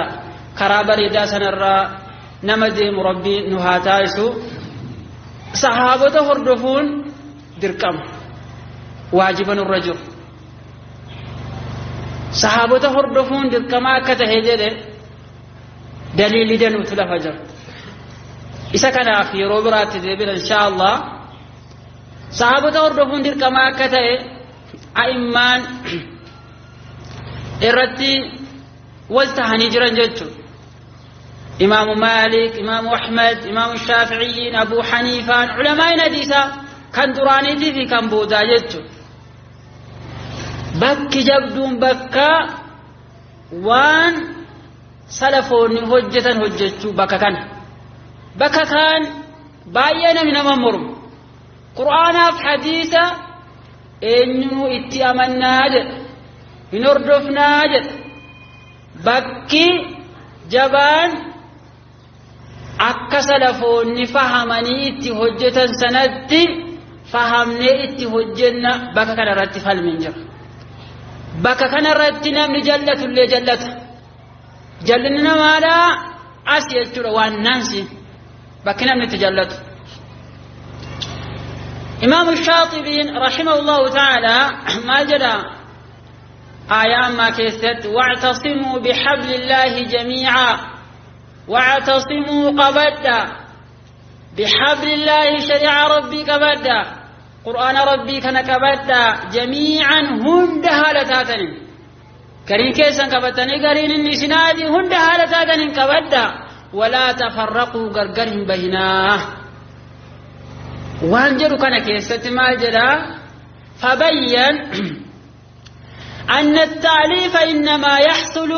كرابري داسن الرا نمديم ربي نهاتايسو صحابة هردفون دركم واجبا الرجل صحابة هردفون دركما كتهجده دليل دنو تلفجر إذا كان في روبرات دبل إن شاء الله صحابة هردفون دركما كته أئمان إرتي والتهني جرن جتو إمام مالك إمام أحمد إمام الشافعي أبو حنيفة علماء نديسا كان درانيتي في كان بودا جتو بك جبدون بكا وان سلفون هجة هجتو بكا كان بكا كان باينا من ممرم قرآن في حديثة إنه اتأمنا جد هنردفنا جد بكي جبان akka salafoonni fahamanii itti hojjetan sanatti fahamnee itti hojjenna bakka kanarratti falmiin jira. Bakka kanarratti namni jallatullee jallata. Jallinni namaadhaa as jechuudha waan naansi bakki namni itti jallatu. Imaamu Shaaxibiin rahimahullahu ta'ala maal jedha aayaa ammaa keessatti wa'tasimuu bihablillaahi jamii'aa واعتصموا قبدا بحبل الله شريعة ربي قبدا قرآن ربي كان قبدا جميعا هند هالتاتن قرين كيسا قبتني قرين النسنادي هند هالتاتن قبدا ولا تفرقوا قرقرهم بهناه وانجروا كان كيسة ما جرى فبين أن التأليف إنما يحصل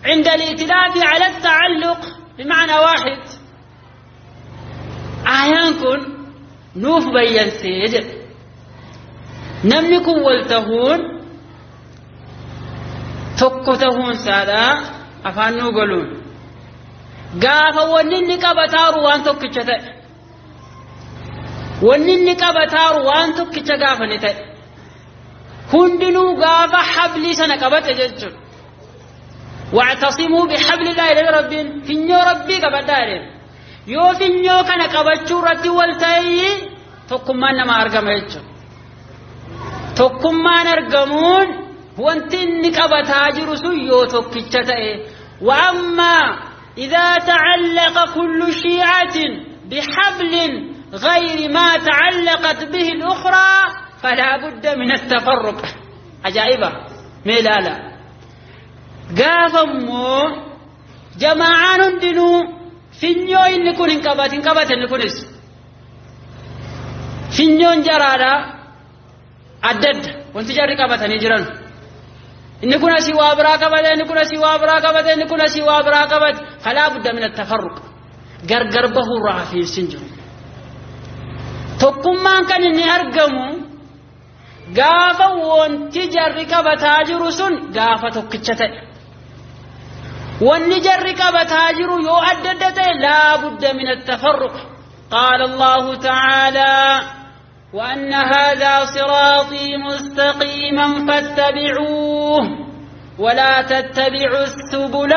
عند الائتلاف على التعلق بمعنى واحد. آيان كن نوف بيان سيجد نملك والتهون تكتهون سادا أفان نوغلون قافا ونني قبتار وان تكتشتا ونني قبتار وان تكتشا قافا نتا هندنو قافا حبلي سنة قبت ججر واعتصموا بحبل الله إلى ربي فنيو ربي قبتارين يو فنيو كان قبتشو رتي والتاي تقمان ما أرقم يجو تقمان أرقمون وانتن قبتاجر سيو تكتشتاي. وأما إذا تعلق كل شيعة بحبل غير ما تعلقت به الأخرى فلا بد من التفرق. عجائبة ميلالا gaafammoo jamaa'aan hundinuu finyoo inni kun hin qabatin qabate inni kunis Finyoon jaraadha adda adda wanti jarri qabatanii jiran. Inni kun asii waa biraa qabate, inni kun asii waa biraa qabate, inni kun asii waa biraa qabate. Falaa budda min attafarruq. Gargar bahuurraa hafiinsi hin jiru. Tokkummaan kan inni argamu gaafa wanti jarri qabataa jiru sun gaafa tokkicha ta'e. Wanni jarri qabataa jiru yoo adda adda ta'e laa budda min attafarruq. Qaala Allahu ta'aalaa وأن هذا صراطي مستقيما فاتبعوه ولا تتبعوا السبل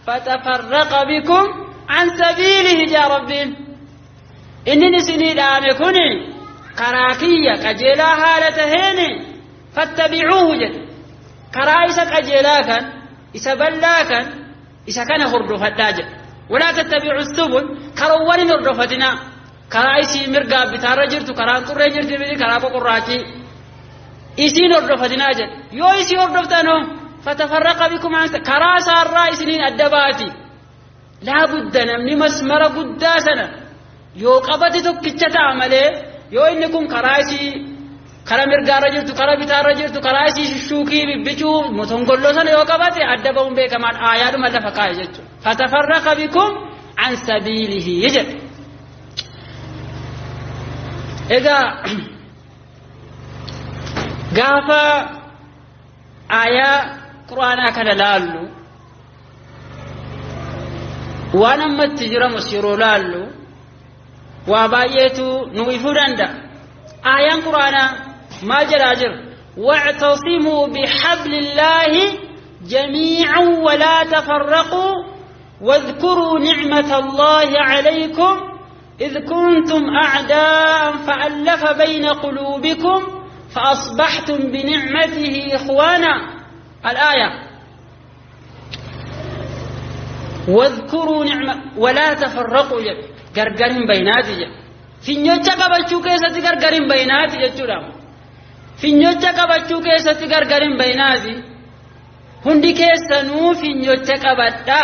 فتفرق بكم عن سبيله. يا ربي إنني سنيد آمكني كراكية كجيلا هالتهين فاتبعوه جد كرايسة كجيلا كان إسبلا كان إسا كان هردو فتاجة ولا تتبعوا السبل كروان هردو karaa isii mirgaa bitaarra jirtu karaan xurree jirti miti karaa qoqorraachii isiin hordofatinaa jedhe. Yoo isii hordoftanoo fatafarraqa bikum an karaa isaarraa isiniin adda baati. Laa budda namni masmara guddaa sana yoo qabate tokkicha ta'a malee yoo inni kun karaa isii kara mirgaarra jirtu kara bitaarra jirtu karaa isii shushuukii bibbicuu motongolloo sana yoo qabate adda ba'uun beekamaan aayaadhuma lafa kaa'e jechuudha. Fatafarraqa bikum an sabiilihi jedhe. Egaa gaafa aayaa quraanaa kana laallu waan ammatti jiramus yeroo laallu waa baay'eetu nu ifuu danda'a. Aayaan quraanaa maal jedhaa jira? واعتصموا بحبل الله جميعا ولا تفرقوا واذكروا نعمة الله عليكم إذ كنتم أعداء فألف بين قلوبكم فأصبحتم بنعمته إخوانا. الآية واذكروا نعمة ولا تفرقوا غرغرين بيناتي فينيوچا قبچو كيستي غرغرين بيناتي جچورا فينيوچا قبچو كيستي غرغرين بيناتي هندي كيسنو فينيوچا قبدا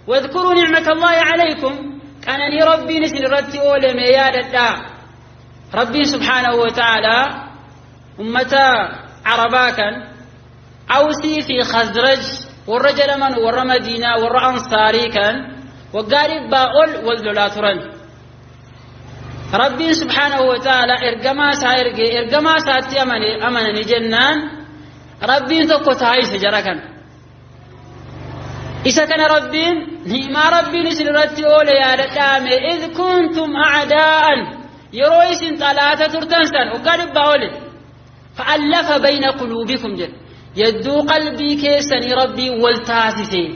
واذكروا نعمة الله عليكم أنني ربي نسل رتي أولي ميادة ربي سبحانه وتعالى أمة عرباكا أوسي في خزرج والرجل من ور مدينة ور أنصاري كان وقارب باول والدولاترا ربي سبحانه وتعالى إرقما سائرقي إرقما ساتي أمنني جنان ربي تقو تعيش جركا إذا كان ربي نعم ربي نسل رتي أولي يا دامي إذ كنتم أعداء يرويس ثلاثة ترتنسن وقارب باولي فألف بين قلوبكم جل يدو قلبي كيسني ربي والتاسسين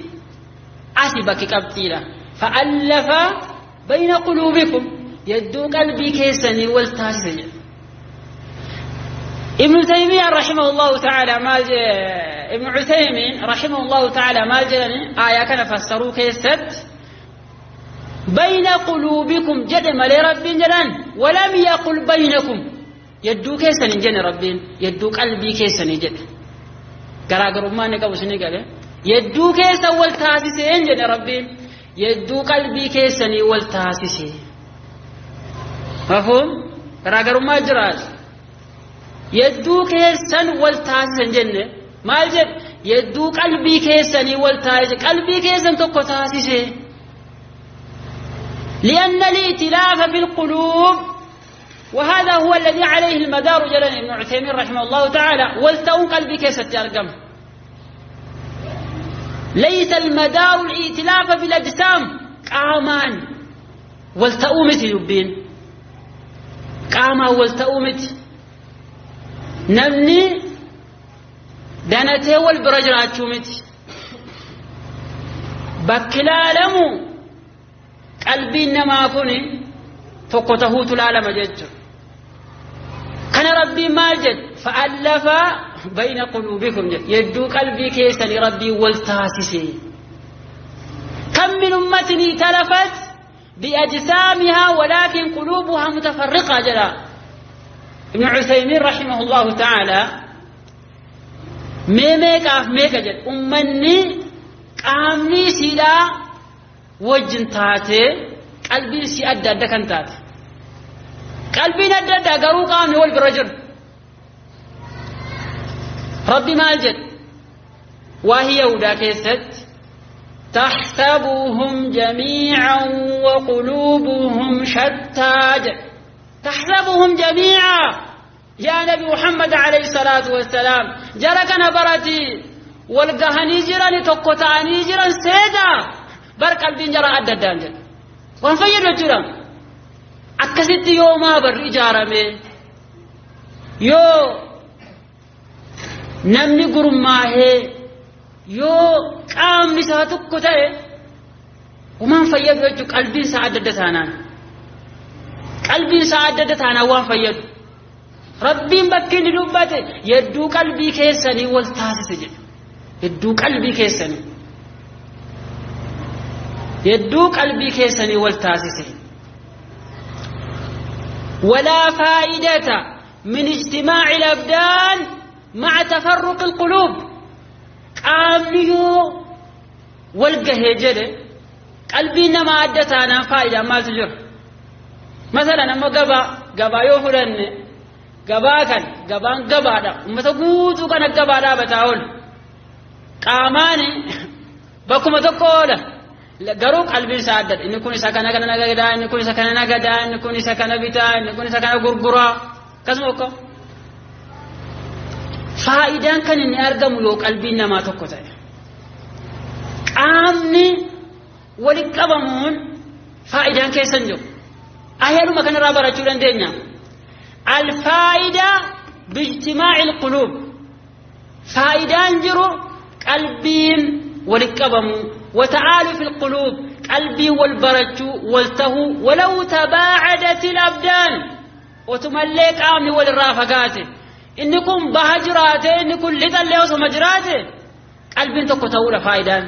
أسبك كبتيلا فألف بين قلوبكم يدو قلبي كيسني والتاسسين. ابن تيمية رحمه الله تعالى ما ابن عثيمين رحمه الله تعالى ما جلني آية كان فسروا كيست بين قلوبكم جدم لرب جلان ولم يقل بينكم يدو كيسني جن ربي يدو قلبي كيسني جد غراغرما نقبو سني قال يدو كيس والتاسسين جن ربي يدو قلبي كيسني والتاسسين. مفهوم؟ غراغرما جراج يدو كيسن والتاسسن جن ما جد يدو قلبي كيسني والتاسس قلبي كيسن تكو تاسسه لأن الائتلاف بالقلوب وهذا هو الذي عليه المدار جلال ابن عثيمين رحمه الله تعالى والتؤون قلبي كيست يرقم ليس المدار الائتلاف بالأجسام قامان والتؤمت يبين قاما والتؤمت نمني دانته والبرجراتشومت بكلالمو قلبي نما كوني tokko تلالم جج كان ربي ماجد فألف بين قلوبكم جد يدو قلبي كيسني ربي والتاسسي. كم من أمة ائتلفت بأجسامها ولكن قلوبها متفرقة جلا. ابن عثيمين رحمه الله تعالى ميميك أف ميك جد أمني قامني سيدا وجن تاتي قلبي سي أدى أدى كان تاتي Qalbiin adda addaa garuu qaamni wal bira jiru. Rabbi maal jedhe? Waa'ee Yahudaa keessatti taxsabuhum jamiican wa quluubuhum shattaa jedhe. Taxsabuhum jamiica yaa Nabi Muhammad alayhi salaatu wassalaam jara kana barati wal gahanii jiran tokko ta'anii jiran seeta bar qalbiin jara adda addaan jedhe. Waan fayyadu jechuudha. Akkasitti yoomaa barri ijaarame yoo namni gurmaahee yoo qaamni isaa tokko ta'e waan fayyadu jechuudha. Qalbiin isaa adda adda taanaan, qalbiin isaa adda adda taanaan waan fayyadu. Rabbiin bakki inni dubbate hedduu qalbii keessanii wal taasise jedha. Hedduu qalbii keessanii, hedduu qalbii keessanii wal taasise. ولا فائدة من اجتماع الأبدان مع تفرق القلوب. qaamni yoo wal gahee jedhe qalbiin nama adda taanaan faayidaa maaltu jira? Masalan amma gabaa yoo fudhanne, gabaa kan gabaan gabaadha, ummata guutuu kana gabaa dhaabataa oolu, qaamaan bakkuma tokko oola, garuu qalbiin isaa addadha. Inni kun isa kana kana nagadaa, inni kun isa kana nagadaa, inni kun isa kana bitaa, inni kun isa kana gurguraa, akkasuma okko. Faayidaan kan inni argamu yoo qalbiin namaa tokko ta'e. Qaamni walitti qabamuun faayidaan keessa hin jiru. Ayyaanuma kanarraa barachuu dandeenya. Alfaayidaa bijtimaa'il quluub. Faayidaan jiru qalbiin walitti qabamu. وتعالف القلوب قلبي والبرجو والتهو ولو تباعدت الأبدان وتملك آمي والرافقات إنكم بهجراته إنكم لتلي وسمجراته قلبي تقتول فايدا.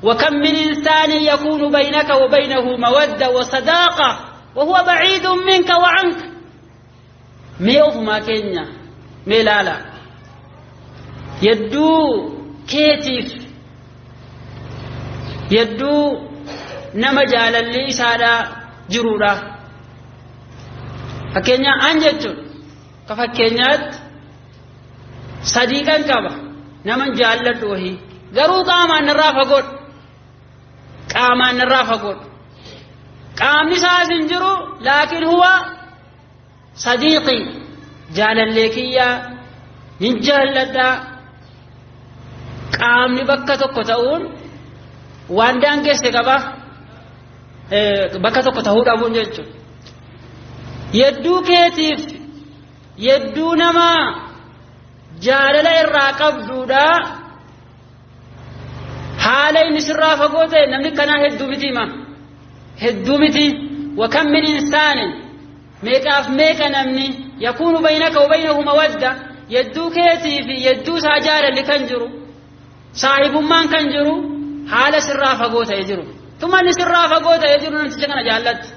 وكم من إنسان يكون بينك وبينه مودة وصداقة وهو بعيد منك وعنك. ميوف ما كينيا ميلالا يدو كيتف يدو نما جالالي isaadha jiruudha. Fakkeenya an jechuun ka fakkeenyaatti sadiiqan qaba, naman jaalladhu wahii, garuu qaamaan narraa fagoodha, qaamaan narraa fagoodha, qaamni isaas hin jiru, laakiin huwa sadiiqii, jaalallee kiyyaa nin jaalladha. Qaamni bakka tokko ta'uun waan daangesse qaba, bakka tokko ta'uu dhabuun jechuudha. Yedduu keetiif yedduu nama jaalala irraa qabduudha. Haala inni sirraa fagoo ta'e namni kanaa hedduu miti hima, hedduu miti. وكم من إنسان meeqaaf meeqa namni yakuunu baynaka wa baynahu mawadda, yedduu keetii fi yedduu isaa jaalalli kan jiru, saahibummaan kan jiru, haala sirraa fagoo ta'e jiru. Tumanni sirraa fagoo ta'e jiru namticha kana jaallatti.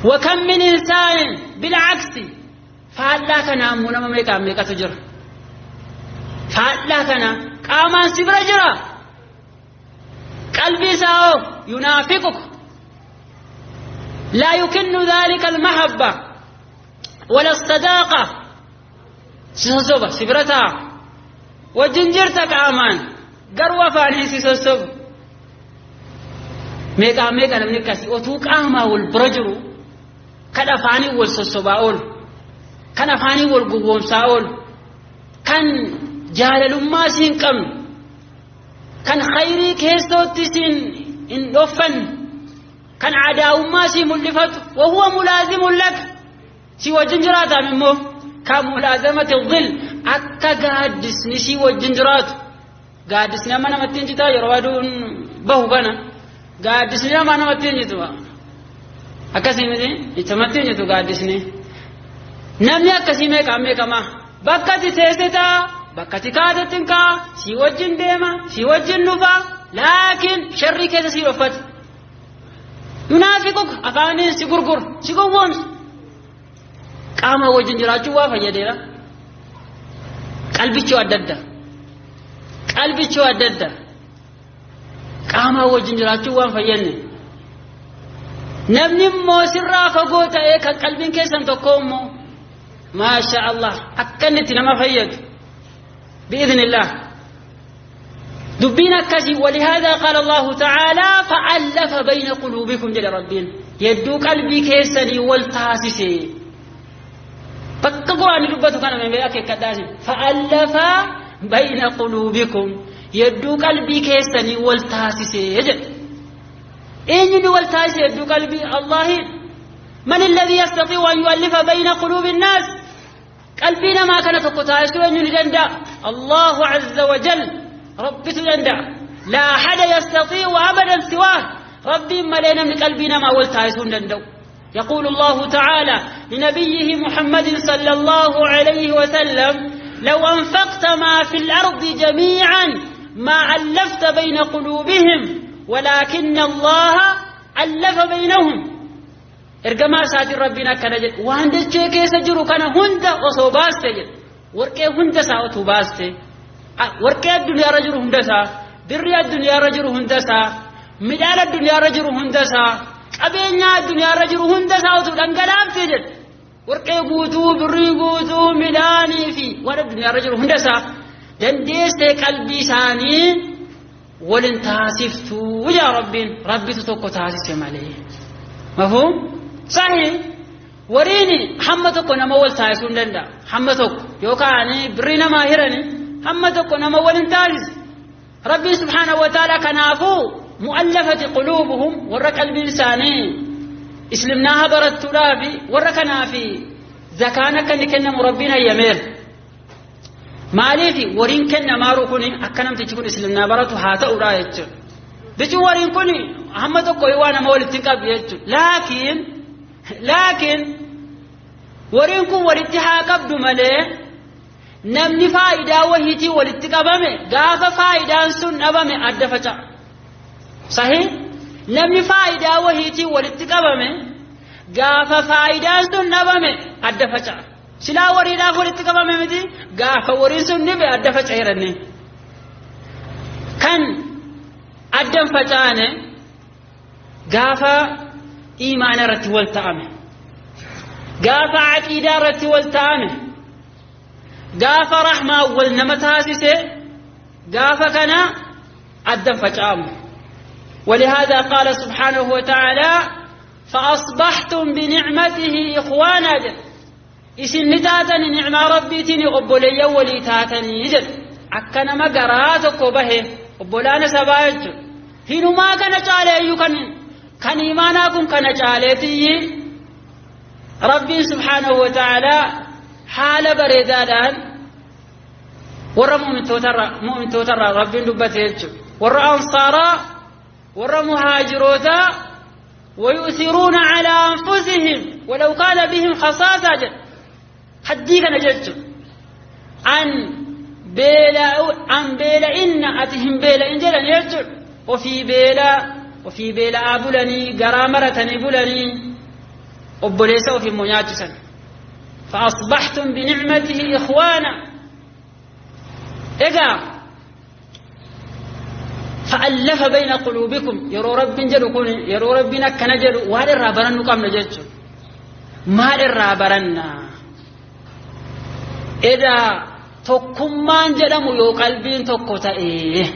وكم من إنسان بالعكس faallaa kana ammoo nama meeqaaf meeqatu jira. Faallaa kana qaamaan si bira jira, qalbii isaa hoo yunaafiquk, لا يكن ذلك المحبة ولا الصداقة. سيسوسوبا سبرتا وجنجرتك آمان قروة فاني سيسوسوب. ميقا ميقا نمني كاسي وتوك آما والبرجرو كان أفاني والسوسوبا أول، كان أفاني والقوم ساول، كان جالل ما سين كم، كان خيري كيستو تسين إن أفن، كان عداو ما سي ملفت وهو ملازم لك سوى جنجرات منه كملازمة الظل. أكا قادس نسي والجنجرات قادس نما نمتين جتا يروادون بهو بنا قادس نما نمتين جتوا أكاسي مدي يتمتين جتو قادس ني نمي أكاسي ميكا ميكا ما بكتي تيستا بكتي كادتنكا سوى الجنديما سوى الجنوبا، لكن شري كيسا سي وفت ينافقك أفاني سيغرغر سيغوون. qaama wajjin jiraachuu waa fayyadeera. Qalbichuu adda adda, qalbichuu adda adda, qaama wajjin jiraachuu waan fayyadne. Namni immoo sirraa fagoo ta'ee kan qalbiin keessan tokko immoo maasha Allah akka inni itti nama fayyadu bi'iznillah. Dubbiin akkasii walihaadaa qaala Allahu ta'aalaa fa'allafa bayna quluubikum jedha Rabbiin yedduu qalbii keessanii wal taasise. Bakka Quraanni dubbatu kana mee akeekkadhaasi fa'allafa bayna quluubikum yedduu qalbii keessanii wal taasise jedha. Eenyuun wal taasise yedduu qalbii Allahi? Man alladhi yastatii'u an yu'allifa bayna quluubi nnaas? Qalbii namaa kana tokko taasisuu eenyuun ni danda'a? Allahu azza wa jal Rabbitu danda'a. Laa ahada yastatii'u abadan siwaah. Rabbiin malee namni qalbii namaa wal taasisuu hin danda'u. يقول الله تعالى لنبيه محمد صلى الله عليه وسلم لو أنفقت ما في الأرض جميعا ما ألفت بين قلوبهم ولكن الله ألف بينهم. إرجما ساتي ربنا كان جد وعند الشيء سجرو كان هند وصوباست جد وركي هند ساوتو باست وركي الدنيا رجل هند سا بري الدنيا رجل هند سا مدال الدنيا رجل هند سا qabeenya addunyaarra jiru hunda isaa utuu dhangalaafte jedhe warqee guutuu birrii guutuu midhaanii fi waan addunyaarra jiru hunda isaa dandeessee qalbii isaanii walin taasiftuu yaa Rabbiin Rabbitu tokko taasise malee. Mafhuum? Sahih wariin hamma tokko nama wal taasisuu hin danda'a. Hamma tokko yookaan birrii namaa hirani hamma tokko nama walin taasise. Rabbiin subhaanahu wa ta'ala kanaafuu مؤلفة قلوبهم ورا قلب إنساني إسلمناها برتولابي ورا كنافي زكانا كان كنا مربينا يمير مالي ورين كنا مارو كوني أكنم تجيكون إسلمنا برتو هاتا أورايتش بيجو ورين كوني هم تقوي وانا مولد تنقب يتش لكن ورين كون ورتها قبض مالي نمني فايدة وهيتي ولتقبمي غافة فايدة سن أبمي أدفتا صحيح namni faayidaa wahiitii walitti qabame gaafa faayidaan sun dhabame adda faca'a. Silaa wariidhaaf walitti qabame miti gaafa wariin sun dhibe adda faca'eeranne. Kan addan faca'ane gaafa iimaana irratti wal ta'ame, gaafa aqiidaa irratti wal ta'ame, gaafa rahmaa wal nama taasise, gaafa kana addan faca'amu. ولهذا قال سبحانه وتعالى فأصبحتم بنعمته إخوانا جل إسن تاتني نعمة ربي تني أبولي ولي تاتني جل أكنا ما قراتك به أبولانا سبايج هنو ما كان جالي كان كان إيمانكم كان جالتي ربي سبحانه وتعالى حال بريدادان ورا مؤمن توتر ربي دبته ورا أنصارا ورا مهاجروتا ويؤثرون على أنفسهم ولو كان بهم خصاصة جل حديك نجلت عن بيلا إن أتهم بيلا إن جل نجلت وفي بيلا أبلني قرامرة بلني أبليس وفي مناجسا فأصبحتم بنعمته إخوانا إذا فألف بين قلوبكم يرو رب جلكون يرو ربنا كنجل وهل الرابرن نقام نجل ما الرابرن إذا تكمان جلمو يو قلبين تكوتا إيه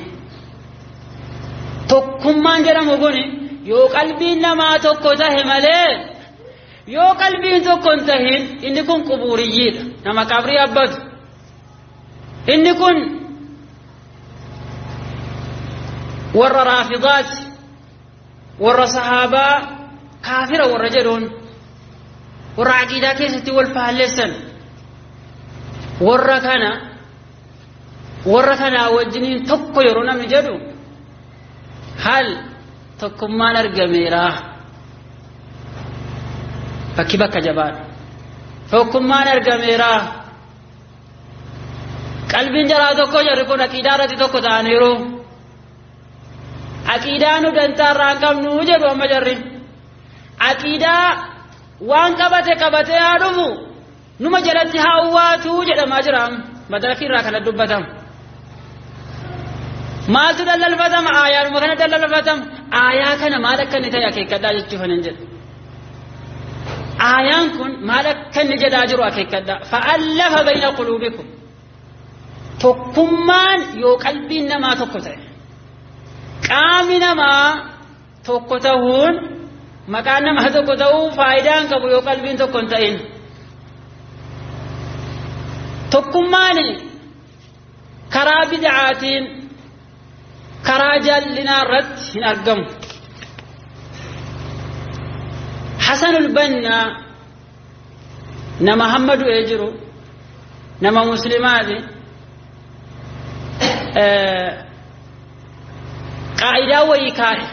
تكمان جلمو قوني يو قلبين ما تكوتا همالي يو قلبين تكونتهين إنكم قبوريين نما قبري أبد إنكم ورا رافضات ورا صحابة كافرة ورا جدون ورا عقيدة كيستي والفهلسن ورا كان وجنين تكو يرونا من جدو هل تكو ما نرقميرا فكبك جبال فكو ما نرقميرا قلبين جرا تكو جركونا كيدارة تكو تانيرو عقيدة ندنتا راقم نوجد ومجرم عقيدة وان قبته قبته عرفو نما جلتها أواتو جد مجرم مدركي راكنا دبتم ما تدلل فتم آيان مكان دلل فتم آيا كان ما لك نتايا كي كدا جتشوفن انجل Aayaan kun maal akka inni jedhaa jiru akeekkadha. Fa'allafa bayna quluubikum. Tokkummaan yoo qalbiin namaa tokko ta'e, qaami namaa tokko ta'uun, maqaan namaa tokko ta'uu faayidaa hin qabu yoo qalbiin tokko hin ta'in. Tokkummaan karaa bid'aatiin, karaa jallinaa irratti hin argamu. Hasanul Bannaa nama hamma du'ee jiru, nama muslimaati. Qaa'idaa wayii kaa'e,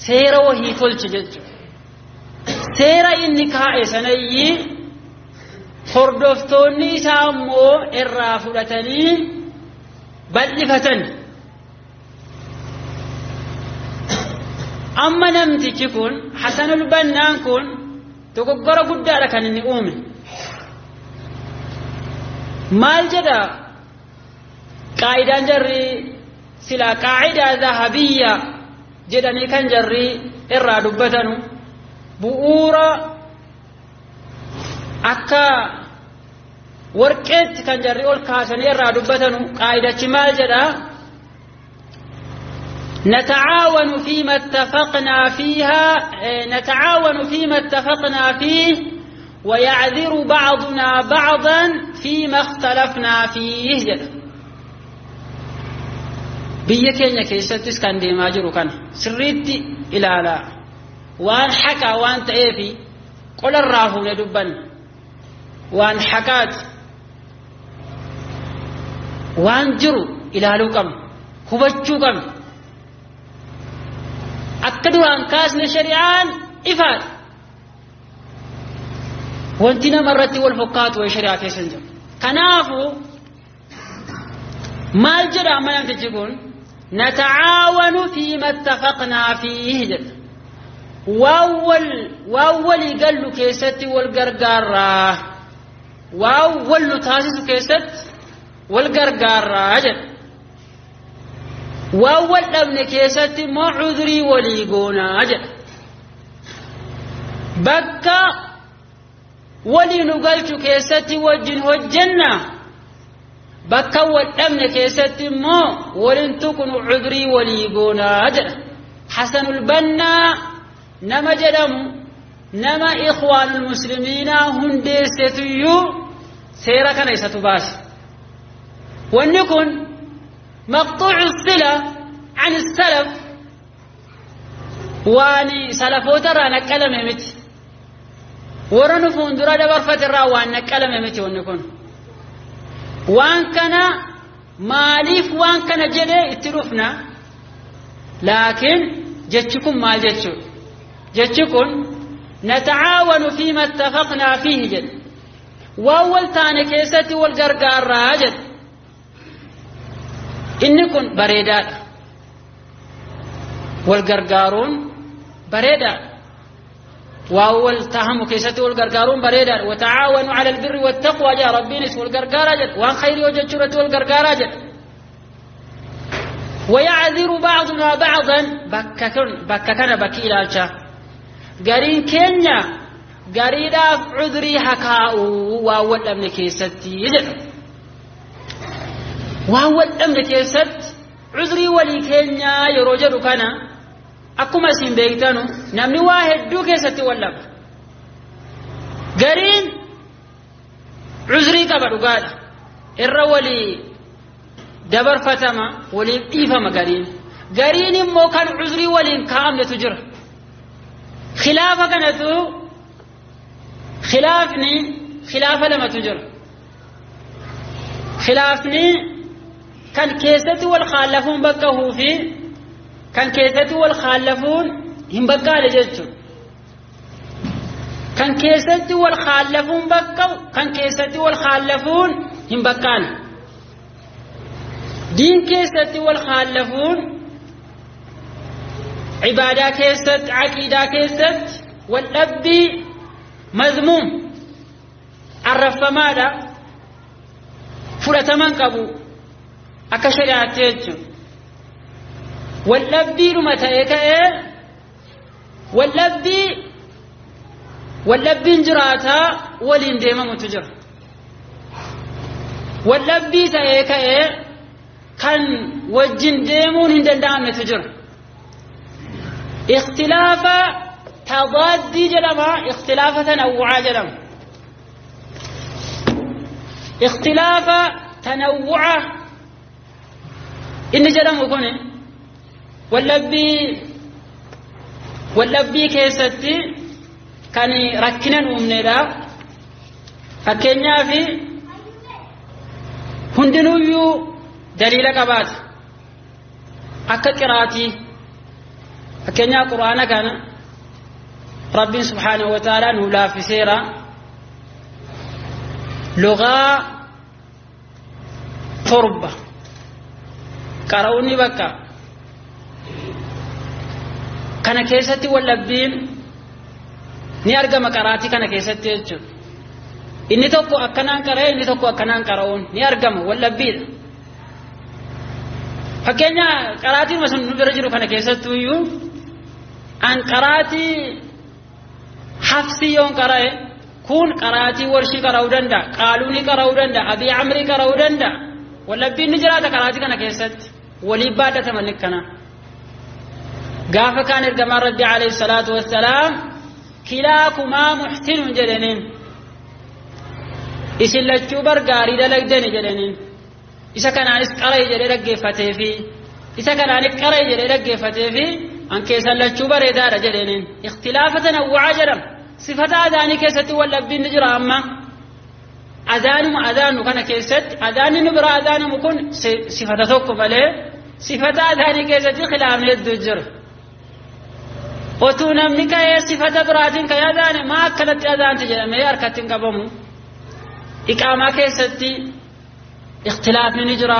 seera wayii tolche jechuudha. Seera inni kaa'e sanayyii hordoftoonni isaa immoo irraa fudhatanii bal'ifatan. Amma namtichi kun Hasanul Bannaan kun dogoggora guddaadha kan inni uume. Maal jedha qaa'idaan jarri silaa qaa'idaa zahabiyya jedhanii kan jarri irraa dubbatanu bu'uura akka warqeetti kan jarri ol kaasanii irraa dubbatanu qaa'idachi maal jedha? نتعاون فيما اتفقنا فيها، نتعاون فيما اتفقنا فيه ويعذر بعضنا بعضا فيما اختلفنا فيه. Biyya keenya keessattis kan deemaa jiru kana sirriitti ilaalaa. Waan haqaa waan ta'eefi qolarraa fuune dubbanna. Waan haqaati, waan jiru ilaaluu qabna, hubachuu qabna. Akka duraan kaasne shari'aan ifaadha. Wanti nama irratti wal fokkaatu wayi shari'aa keessa hin jiru. Kanaafuu maal jedha amma namtichi kun? Natacaawanu fiima ittafaqnaa fiihi jedha. Waan walii gallu keessatti wal gargaarraa, waan wal nu taasisu keessatti wal gargaarraa jedha. Waan wal dhabne keessatti immoo cudrii walii goonaa jedha. Bakka walii nu galchu keessatti wajjin hojjenna, bakka wal dhabne keessatti immoo walin tuqnu cudrii walii goonaa jedha. Hasanul Bannaa nama jedhamu nama Ikhwaanul Muslimiinaa hundeessetuyyuu seera kana isatu baase. Wanni kun maqtuucu sila an salaf, waan salafoota irraa naqqalame miti. Warra nu fuuldura dabarfate irraa waan naqqalame miti wanni kun. Waan kana maaliif waan kana jedhee itti dhufna? Laakiin jechi kun maal jechuudha? Jechi kun natacaawanu fiima ittafaqnaa fiihi jedha. Waan wal taane keessatti wal gargaarraa jedha. Inni kun bareedaadha. Wal gargaaruun bareedaadha. Waan wal tahamu keessatti wal gargaaruun bareedaadha. Watacaawanu cala albirri wattaqwaa jedha Rabbiinis wal gargaaraa jedha. Waan khayrii hojjechuu irratti wal gargaaraa jedha. ويعذر بعضنا بعضا bakka kana bakki ilaalcha. Gariin keenya gariidhaaf cudrii hakaa'uu waan wal dhabne keessatti jedha. Waan wal dhabne keessatti cudrii walii keenyaa yeroo jedhu kana akkuma isin beektanu namni waa hedduu keessatti wal dhaba. Gariin cudrii qaba dhugaadha. Irra walii dabarfatama, waliif dhiifama gariin. Gariin immoo kan cudrii waliin kaa'amnetu jira. Khilaafa kanatu khilaafni khilaafa lamatu jira. Khilaafni kan keessatti wal khaallafuun bakkahuu fi kan keessatti wal khaallafuun hin bakkaale jechuudha. Kan keessatti wal khaallafuun bakkahu, kan keessatti wal khaallafuun hin bakkaale. Diin keessatti wal khaallafuun, cibaadaa keessatti, aqiidaa keessatti wal dhabbii mazmuum arrafamaadha, fudhataman qabu akka shari'aatti jechuudha. Wal dhabbiidhuma ta'ee ka'ee wal dhabbii Wallabbiin jiraataa waliin deemamutu jira. Wallabbii ta'ee ka'ee kan wajjin deemuun hin danda'amnetu jira. Ikhtilaafa tadaaddii jedhama, ikhtilaafa tanawwucaa jedhama. Ikhtilaafa tanawwuca inni jedhamu kun wallabbii keessatti kan rakkinan uumnedha. Fakkeenyaaf hundinuyyuu daliila qabaata. Akka qiraatii fakkeenyaaf quraana kana Rabbiin subhaanahu wa ta'aalaa nu laaffiseera. Lugaa 7 qara'uun ni bakka. Kana keessatti wallabbiin ni argama qaraatii kana keessatti jechuudha. Inni tokko akkanaan qara'e, inni tokko akkanaan qara'uun ni argama wallabbiidha. Fakkeenya qaraatiin sun nu bira jiru kana keessattuu iyyuu an qaraatii hafsii yoon qara'e kun qaraatii warshii qara'uu danda'a, qaaluunii qara'uu danda'a, abii amrii qara'uu danda'a. Wallabbiin ni jiraata qaraatii kana keessatti waliif baadhataman akkana. Gaafa kaan ergamaan Rabbi alayhi salaatu wassalaam kilaakumaa muhsinun jedhaniin, isin lachuu bargaarii dalagdani jedhaniin, isa kanaanis qara'i jedhee dhaggeeffatee fi isa kanaanis qara'i jedhee dhaggeeffatee fi an keessan lachuu bareedaadha jedhaniin. Ikhtilaafa tanawwucaa jedhama. Sifata adaanii keessatti wallabbiin ni jira. Amma adaanuma adaanu kana keessatti adaanni nu biraa adaanamu kun sifata tokko malee sifata adaanii keessatti khilaafni hedduu jira. Otuu namni ka'ee sifata biraatiin ka'ee adaane maa akkanatti adaanti jedhamee harkatti hin qabamu. Iqaamaa keessatti ikhtilaafni ni jira.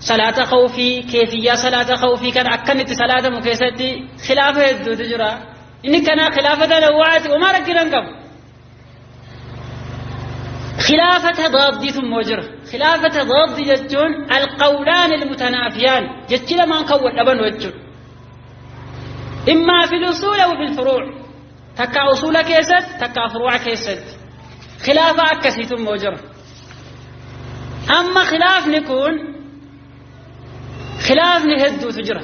Salaata khawfii, keefiyyaa salaata khawfii kan akkamitti salaatamu keessatti khilaafa hedduutu jira. Inni kana khilaafa tanawwucaati, homaa rakkina hin qabu. Khilaafa tadaaddiitu immoo jira. Khilaafa tadaaddii jechuun alqawlaan almutanaafiyaan, jechi lamaan kan wal dhaban jechuudha. Immaa fil usuul aw fil furuu', takkaa usuula keessatti takkaa furuuca keessatti khilaafa akkasiitu immoo jira. Amma khilaafni kun khilaafni hedduutu jira.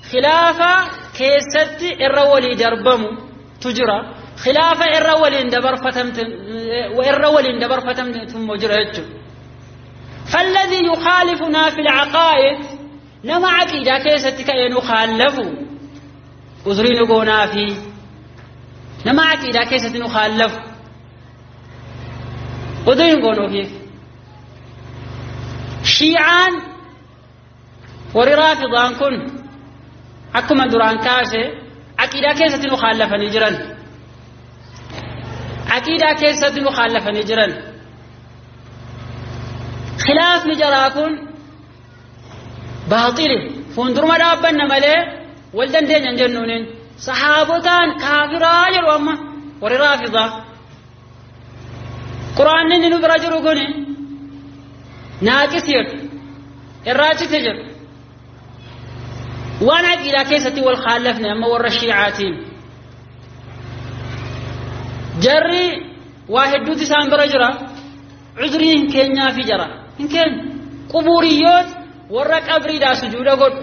Khilaafa keessatti irra walii darbamu tu jira. Khilaafa irra waliin dabarfatamte irra waliin dabarfatamte immoo jira jechuudha. فالذي يخالفنا في العقائد نما عقيدة كيست كأن نخالف أذرين قونا في نما عقيدة كيست نخالف أذرين قونا فيه. شيعان ورافضان كن أكما دران كاسي عقيدة كيست نخالف نجرا، عقيدة كيست نخالف نجرا. خلاف نجراكن باطل فندر ما دابنا ملي ولدن دين جنونين صحابتان كافرا جروا أما ورافضة قرآن ننو برجرو كوني ناقص يد الراجل تجر وانا عقيدة كيستي والخالفني أما ور الشيعاتين جري واحد دوتي سام برجرا عذرين كينيا في جرا إن كان قبوريات ورا قبري دا سجود قد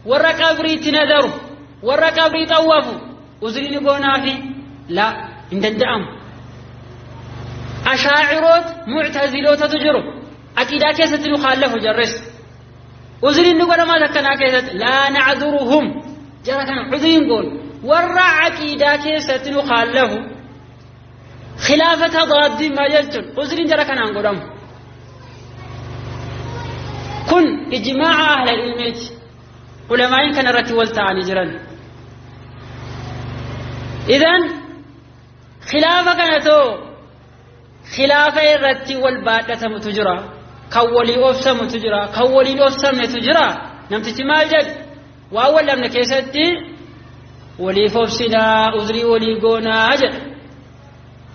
ورا قبري تنذروا ورا قبري طوافوا عذرين قونا في لا إن دندعم أشاعرات معتزلات تجروا أكيد كيست نخالف جرس عذرين نقول ما ذكرنا كيست لا نعذرهم جرا كان عذرين قول ورا عقيدة كيست نخالف خلافة ضاد ما يجتن عذرين جرا كان قدام كن إجماع أهل العلم علماء كان رتي والتعني جرا. إذن خلافة كانتو خلافة الرتي والبادة متجرا كولي أفسا متجرا كولي أفسا متجرا نمتي مال جد وأول لم نكيستي ولي فوفسنا أزري ولي قونا أجل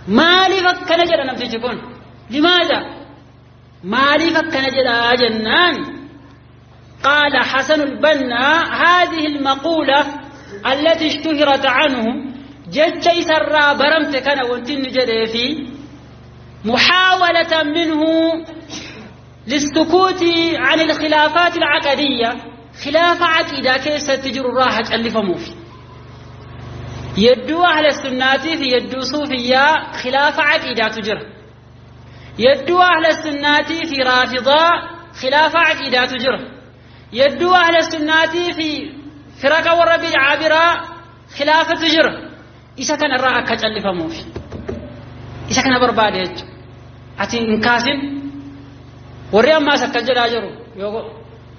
مالي فكنا جد نمتي كون لماذا مالي فكنا جد أجنان. قال حسن البنا هذه المقولة التي اشتهرت عنه جتش سرى برمت كان وانتن جدي في محاولة منه للسكوت عن الخلافات العقدية خلاف عقيدة كيف تجر الراحة اللي فموفي يدو أهل السنة في يدو صوفية خلاف عقيدة تجر يدو أهل السنة في رافضة خلاف عقيدة تجر يدو أهل السنة في فرق والربيع عابرة خلاف تجر إذا كان الراحة كجل فموفي إذا كان بربادي أتي إنكاسين وريا ما سكجل أجرو يقول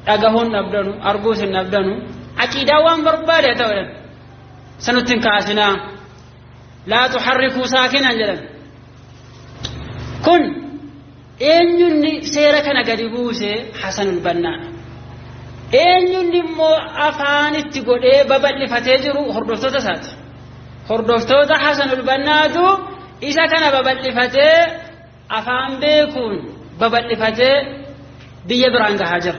أجهون نبدانو أرجوس نبدانو عقيدة وان بربادي تقولن سنتين كاسنا لا تحركوا ساكنا جلن كن إن سيرك نقدبوسه حسن البنا إن مو أفان تقول إيه ببل فتجرو هردفتو سات هردفتو حسن البنا تو إذا كان ببل فتة أفان بيكون ببل فتة بيبرانغ هاجر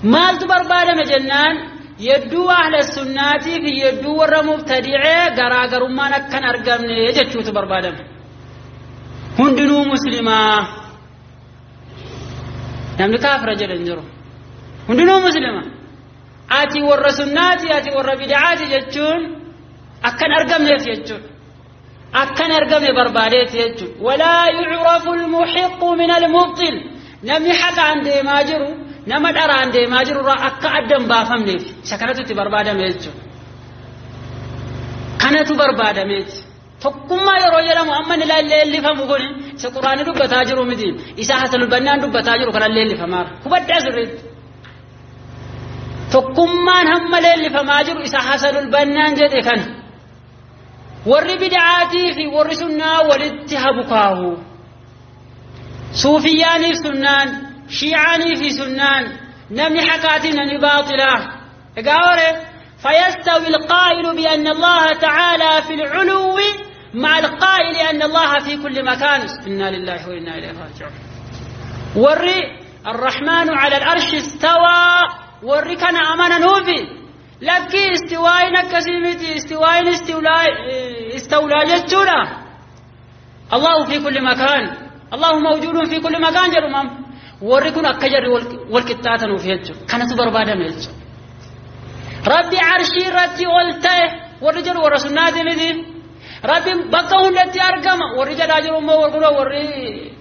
مال تبربادة مجنان يدو أهل السنة في يدو ور مبتدعة غراغر ما نكن أرقمني يجتشو تبربادة هندنو مسلمة نمن كافر جل انجرو هندنو مسلمة آتي ور سناتي آتي ور بدعاتي جتشون أكن أرقمني يجتشون أكن أرقمني برباديت يجتشون ولا يعرف المحق من المبطل نمني حق عندي ما جرو nama dharaan deemaa jiru irraa akka addan baafamneef isa kanatu itti barbaadame jechuudha. Kanatu barbaadameeti. Tokkummaa yeroo jedhamu amma ni leellifamu kun isa Quraanni dubbataa jiru miti. Isa Hasanul Bannaan dubbataa jiru kana leellifamaara. Hubadhaa sirriitti. Tokkummaan hamma leellifamaa jiru isa Hasanul Bannaan jedhe kana. Warri bid'aatii fi warri sunnaa walitti habukaahu. Suufiyyaaniif sunnaan شيعاني في سنان نمي حكاتي نمي باطلة قاوره فيستوي القائل بأن الله تعالى في العلو مع القائل أن الله في كل مكان إنا لله وإنا إليه راجعون وري الرحمن على العرش استوى وري كان أمانا نوفي لكي استوائنا كسيمتي استوائنا استولى جتنا الله في كل مكان الله موجود في كل مكان جرمام warri kun akka jarri wal qixxaatanuuf jechuudha. Kanatu barbaadame jechuudha. Rabbi arshii irratti ol ta'e warri jedhu warra sunnaati miti. Rabbi bakka hundatti argama warri jedhaa jiru immoo warri warri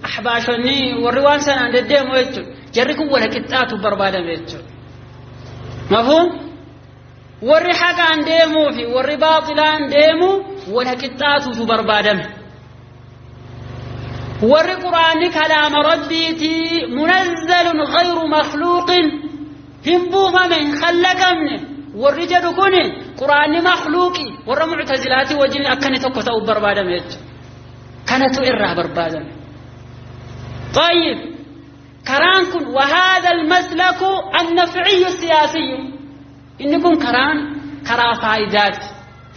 ahbaashonni warri waan sanaan deddeemu jechuudha. Jarri kun wal qixxaatu barbaadame jechuudha. Mafhuum? Warri haqaan deemuu fi warri baaxilaan deemu wal qixxaatutu barbaadame. ور قرآن كلام ربيتي منزل غير مخلوق هم من خلقمني والرجل كوني قرآن مخلوقي ور معتزلاتي وجن أكني تكتو بربادم كانت إره بربادم طيب كران كن وهذا المسلك النفعي السياسي إنكم كران كرا فائدات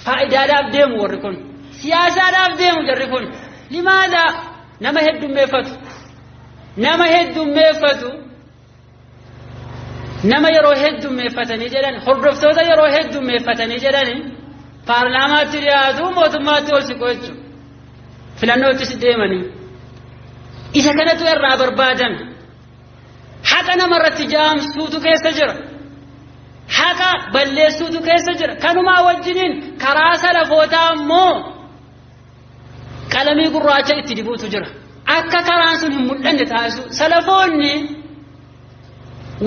فائدات ديم وركن سياسات ديم وركن لماذا nama heddummeeffatu nama heddummeeffatu nama yeroo heddummeeffatanii jedhan hordoftoota yeroo heddummeeffatanii jedhani paarlaamaatti dhiyaatu mootummaatti ol siqu jechuudha filannootti deemanii isa kanatu irraa barbaadan haqa namarratti jaamsuutu keessa jira haqa balleessuutu keessa jira kanumaa wajjiniin karaa salafootaa immoo qalamii gurraacha itti dibuutu jira akka karaan sun hin mul'anne taasisu salafoonni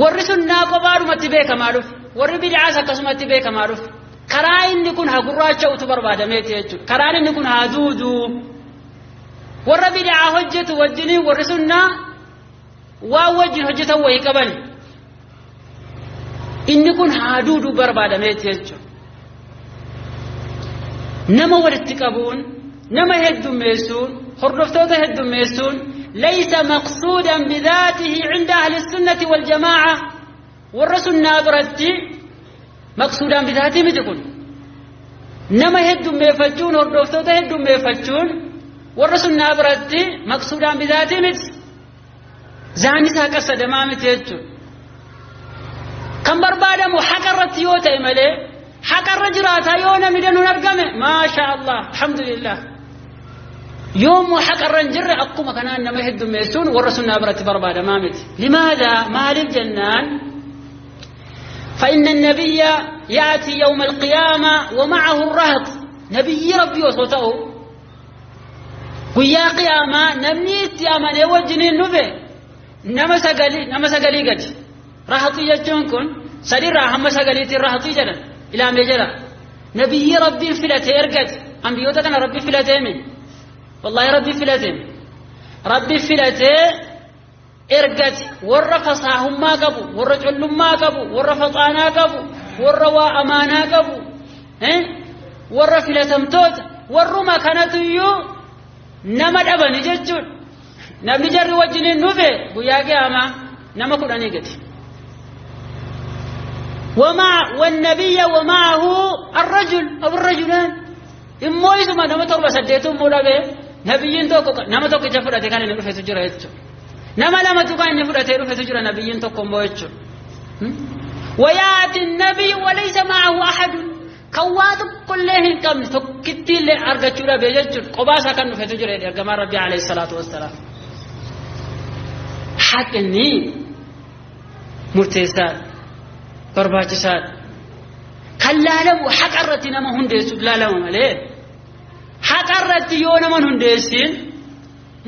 warri sunnaa qofaadhumatti beekamaa dhufe warri bid'aas akkasumatti beekamaa dhufe karaa inni kun haa gurraacha'utu barbaadameeti jechuudha karaan inni kun haa duudu warra bid'aa hojjetu wajjiniin warri sunnaa waan wajjin hojjetan wayii qaban inni kun haa duudu barbaadameeti jechuudha nama walitti qabuun nama heddummeessuun hordoftoota heddummeessuun laysa maqsuudan bidaatihi cinda ahli sunnati waljamaaca warra sunnaa biratti maqsuudaan bidaatii miti kun nama heddummeeffachuun hordoftoota heddummeeffachuun warra sunnaa biratti maqsuudaan bidaatii miti zaani isaa qasadamaa miti jechuudha kan barbaadamu haqa irratti yoo ta'e malee Haqarra jiraataa yoo namni danuun argame maasha Allah alhamdulillah. Yoommoo haqarra hin jirre akkuma kanaan nama heddummeessuun warra sunnaa biratti barbaadamaa miti. Limaadha maaliif jennaan فإن النبي يأتي يوم القيامة ومعه الرهط نبي ربي وصوته guyyaa qiyaamaa namni itti amanee wajjiniin dhufe nama sagalii gadi. Rahaxii jechuun kun sadirraa hamma sagaliitti rahaxii jedhan ilaamee jedha. Nabiyyi rabbiin filatee ergate ambiyyoota kana rabbi filatee mi? Wallaahi rabbi filatee rabbi filatee ergate warra fasaahummaa qabu, warra collummaa qabu, warra faxaanaa qabu, warra waa amaanaa qabu, warra filatamtoota warruma kanatuyyuu nama dhabani jechuudha. Namni jarri wajjiniin dhufe guyyaa qiyaamaa nama 10 gadi. ومع والنبي ومعه الرجل أو الرجلان immoo isuma nama 7 8 immoo dhabe nabiyyiin tokko nama tokkicha fudhate kan inni dhufetu jira jechuudha. Nama lamatu kan inni fudhatee dhufetu jira nabiyyiin tokko immoo jechuudha. ويأتي النبي وليس معه أحد kan waa tokkollee hin qabne tokkittiillee argachuu dhabe jechuudha. Kophaa isaa kan dhufetu jira ergamaan Rabbii alayhi salaatu wassalaam. Haqni murteessaadha, barbaachisaadha. Kan laalamu haqa irratti nama hundeessuuf laalama malee haqa irratti yoo nama hundeessin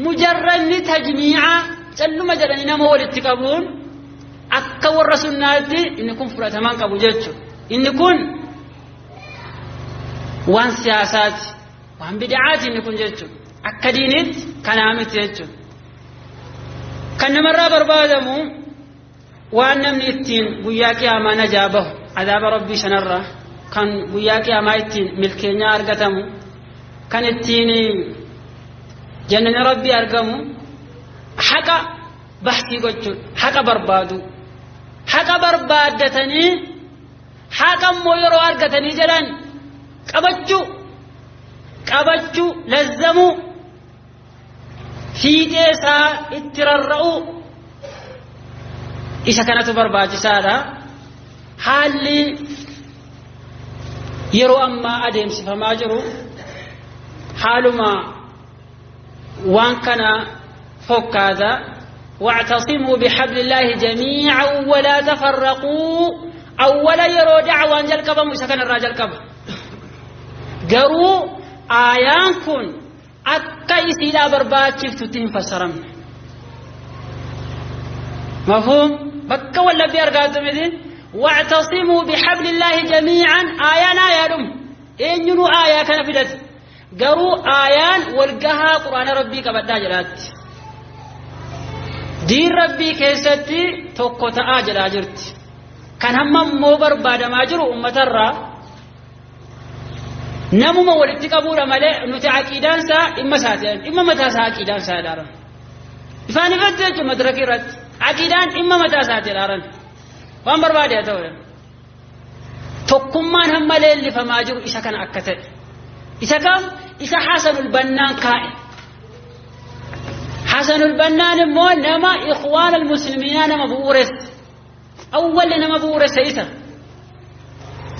mujarradni tajmiica calluma jedhanii nama walitti qabuun akka warra sunnaatti inni kun fudhatamaan qabu jechuudha. Inni kun waan siyaasaati, waan bid'aati inni kun jechuudha. Akka diiniitti kanaa miti jechuudha. Kan namarraa barbaadamu waan namni ittiin guyyaa qiyaamaa najaa bahu adaaba rabbii sanarraa kan guyyaa qiyaamaa ittiin milkeenyaa argatamu kan ittiin jannana rabbii argamu haqa bahsii gochuudha, haqa barbaadu. Haqa barbaaddatanii haqa immoo yeroo argatanii jedhan qabachuu lazzamuu fiixee isaa itti rarra'uu isa kanatu barbaachisaadha. Haalli yeroo ammaa adeemsifamaa jiru haaluma waan kana fokkaata. واعتصموا بحبل الله جميعا ولا تفرقوا. أولا يرو دعوة جلقبا مسكن الراجل قبا garuu aayaan kun akka isiidhaa barbaachiftutti hin fassaramne. Mafhuum bakka wallabbii argaatu miti. واعتصموا بحبل الله جميعا آيان آيانum eenyunuu aayaa kana fidate garuu aayaan walgahaa quraana rabbii qabadhaa jedhaatti. Diin rabbii keessatti tokko ta'aa jedhaa jirti. Kan hamma immoo barbaadamaa jiru uummatarraa namuma walitti qabuudha malee nuti aqiidaan isaa dhimma isaati, dhimma mataa isaa aqiidaan isaa ilaalan. Ifaan ifatti jechuun madraka irratti aqiidaan dhimma mataa isaati ilaalan. Waan barbaade haa ta'u. Tokkummaan hamma leellifamaa jiru isa kana akka ta'e. Isa kam isa Hasanul Bannaan kaa'e. Hasanul Bannaan immoo nama ikhwaan al-muslimiinaa nama bu'uuresse. Awwalli nama bu'uuresse isa.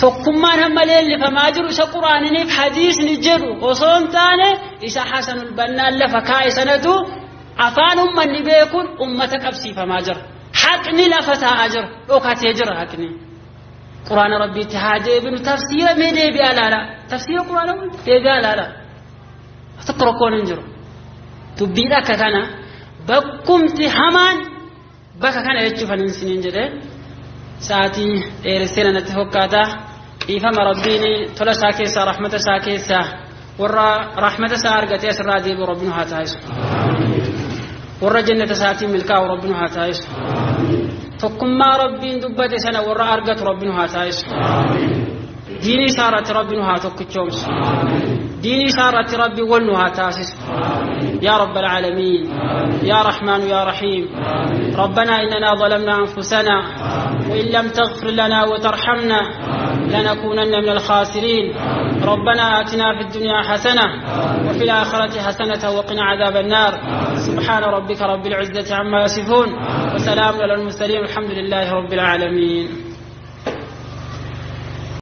Tokkummaan hamma leellifamaa jiru isa quraaniniif hadiisni jedhu osoo hin taane isa Hasanul Bannaan lafa kaa'e sanatu afaan ummanni beekuun ummata qabsiifamaa jira. Haqni lafa taa'aa jira, dhokatee jira haqni. Quraana rabbiitti haa deebinu tafsiira mee deebi'aa laala. Tafsiira quraana deebi'aa laala. Tokko rakkoon hin jiru. Dubbiin akka kana bakkumti hamaan bakka kana jechuuf ani isiniin jedhee sa'aatii dheeressee natti fakkaata. Dhiifama rabbiin tola isaa keessaa rahmata isaa keessaa warra rahmata isaa argatee asirraa deebi'u rabbiin haa taasisu. Warra jannata isaatiin milkaa'u rabbiin haa taasisu. Tokkummaa rabbiin dubbate sana warra argatu rabbiin haa taasisu. Diinii isaa irratti rabbiin haa tokkichoomsu. Diinii isaa irratti rabbiin wal nu haa taasisu. يا رب العالمين يا رحمن يا رحيم ربنا إننا ظلمنا أنفسنا وإن لم تغفر لنا وترحمنا لنكونن من الخاسرين. ربنا آتنا في الدنيا حسنة وفي الآخرة حسنة وقنا عذاب النار. سبحان ربك رب العزة عما يصفون وسلام على المرسلين والحمد لله رب العالمين.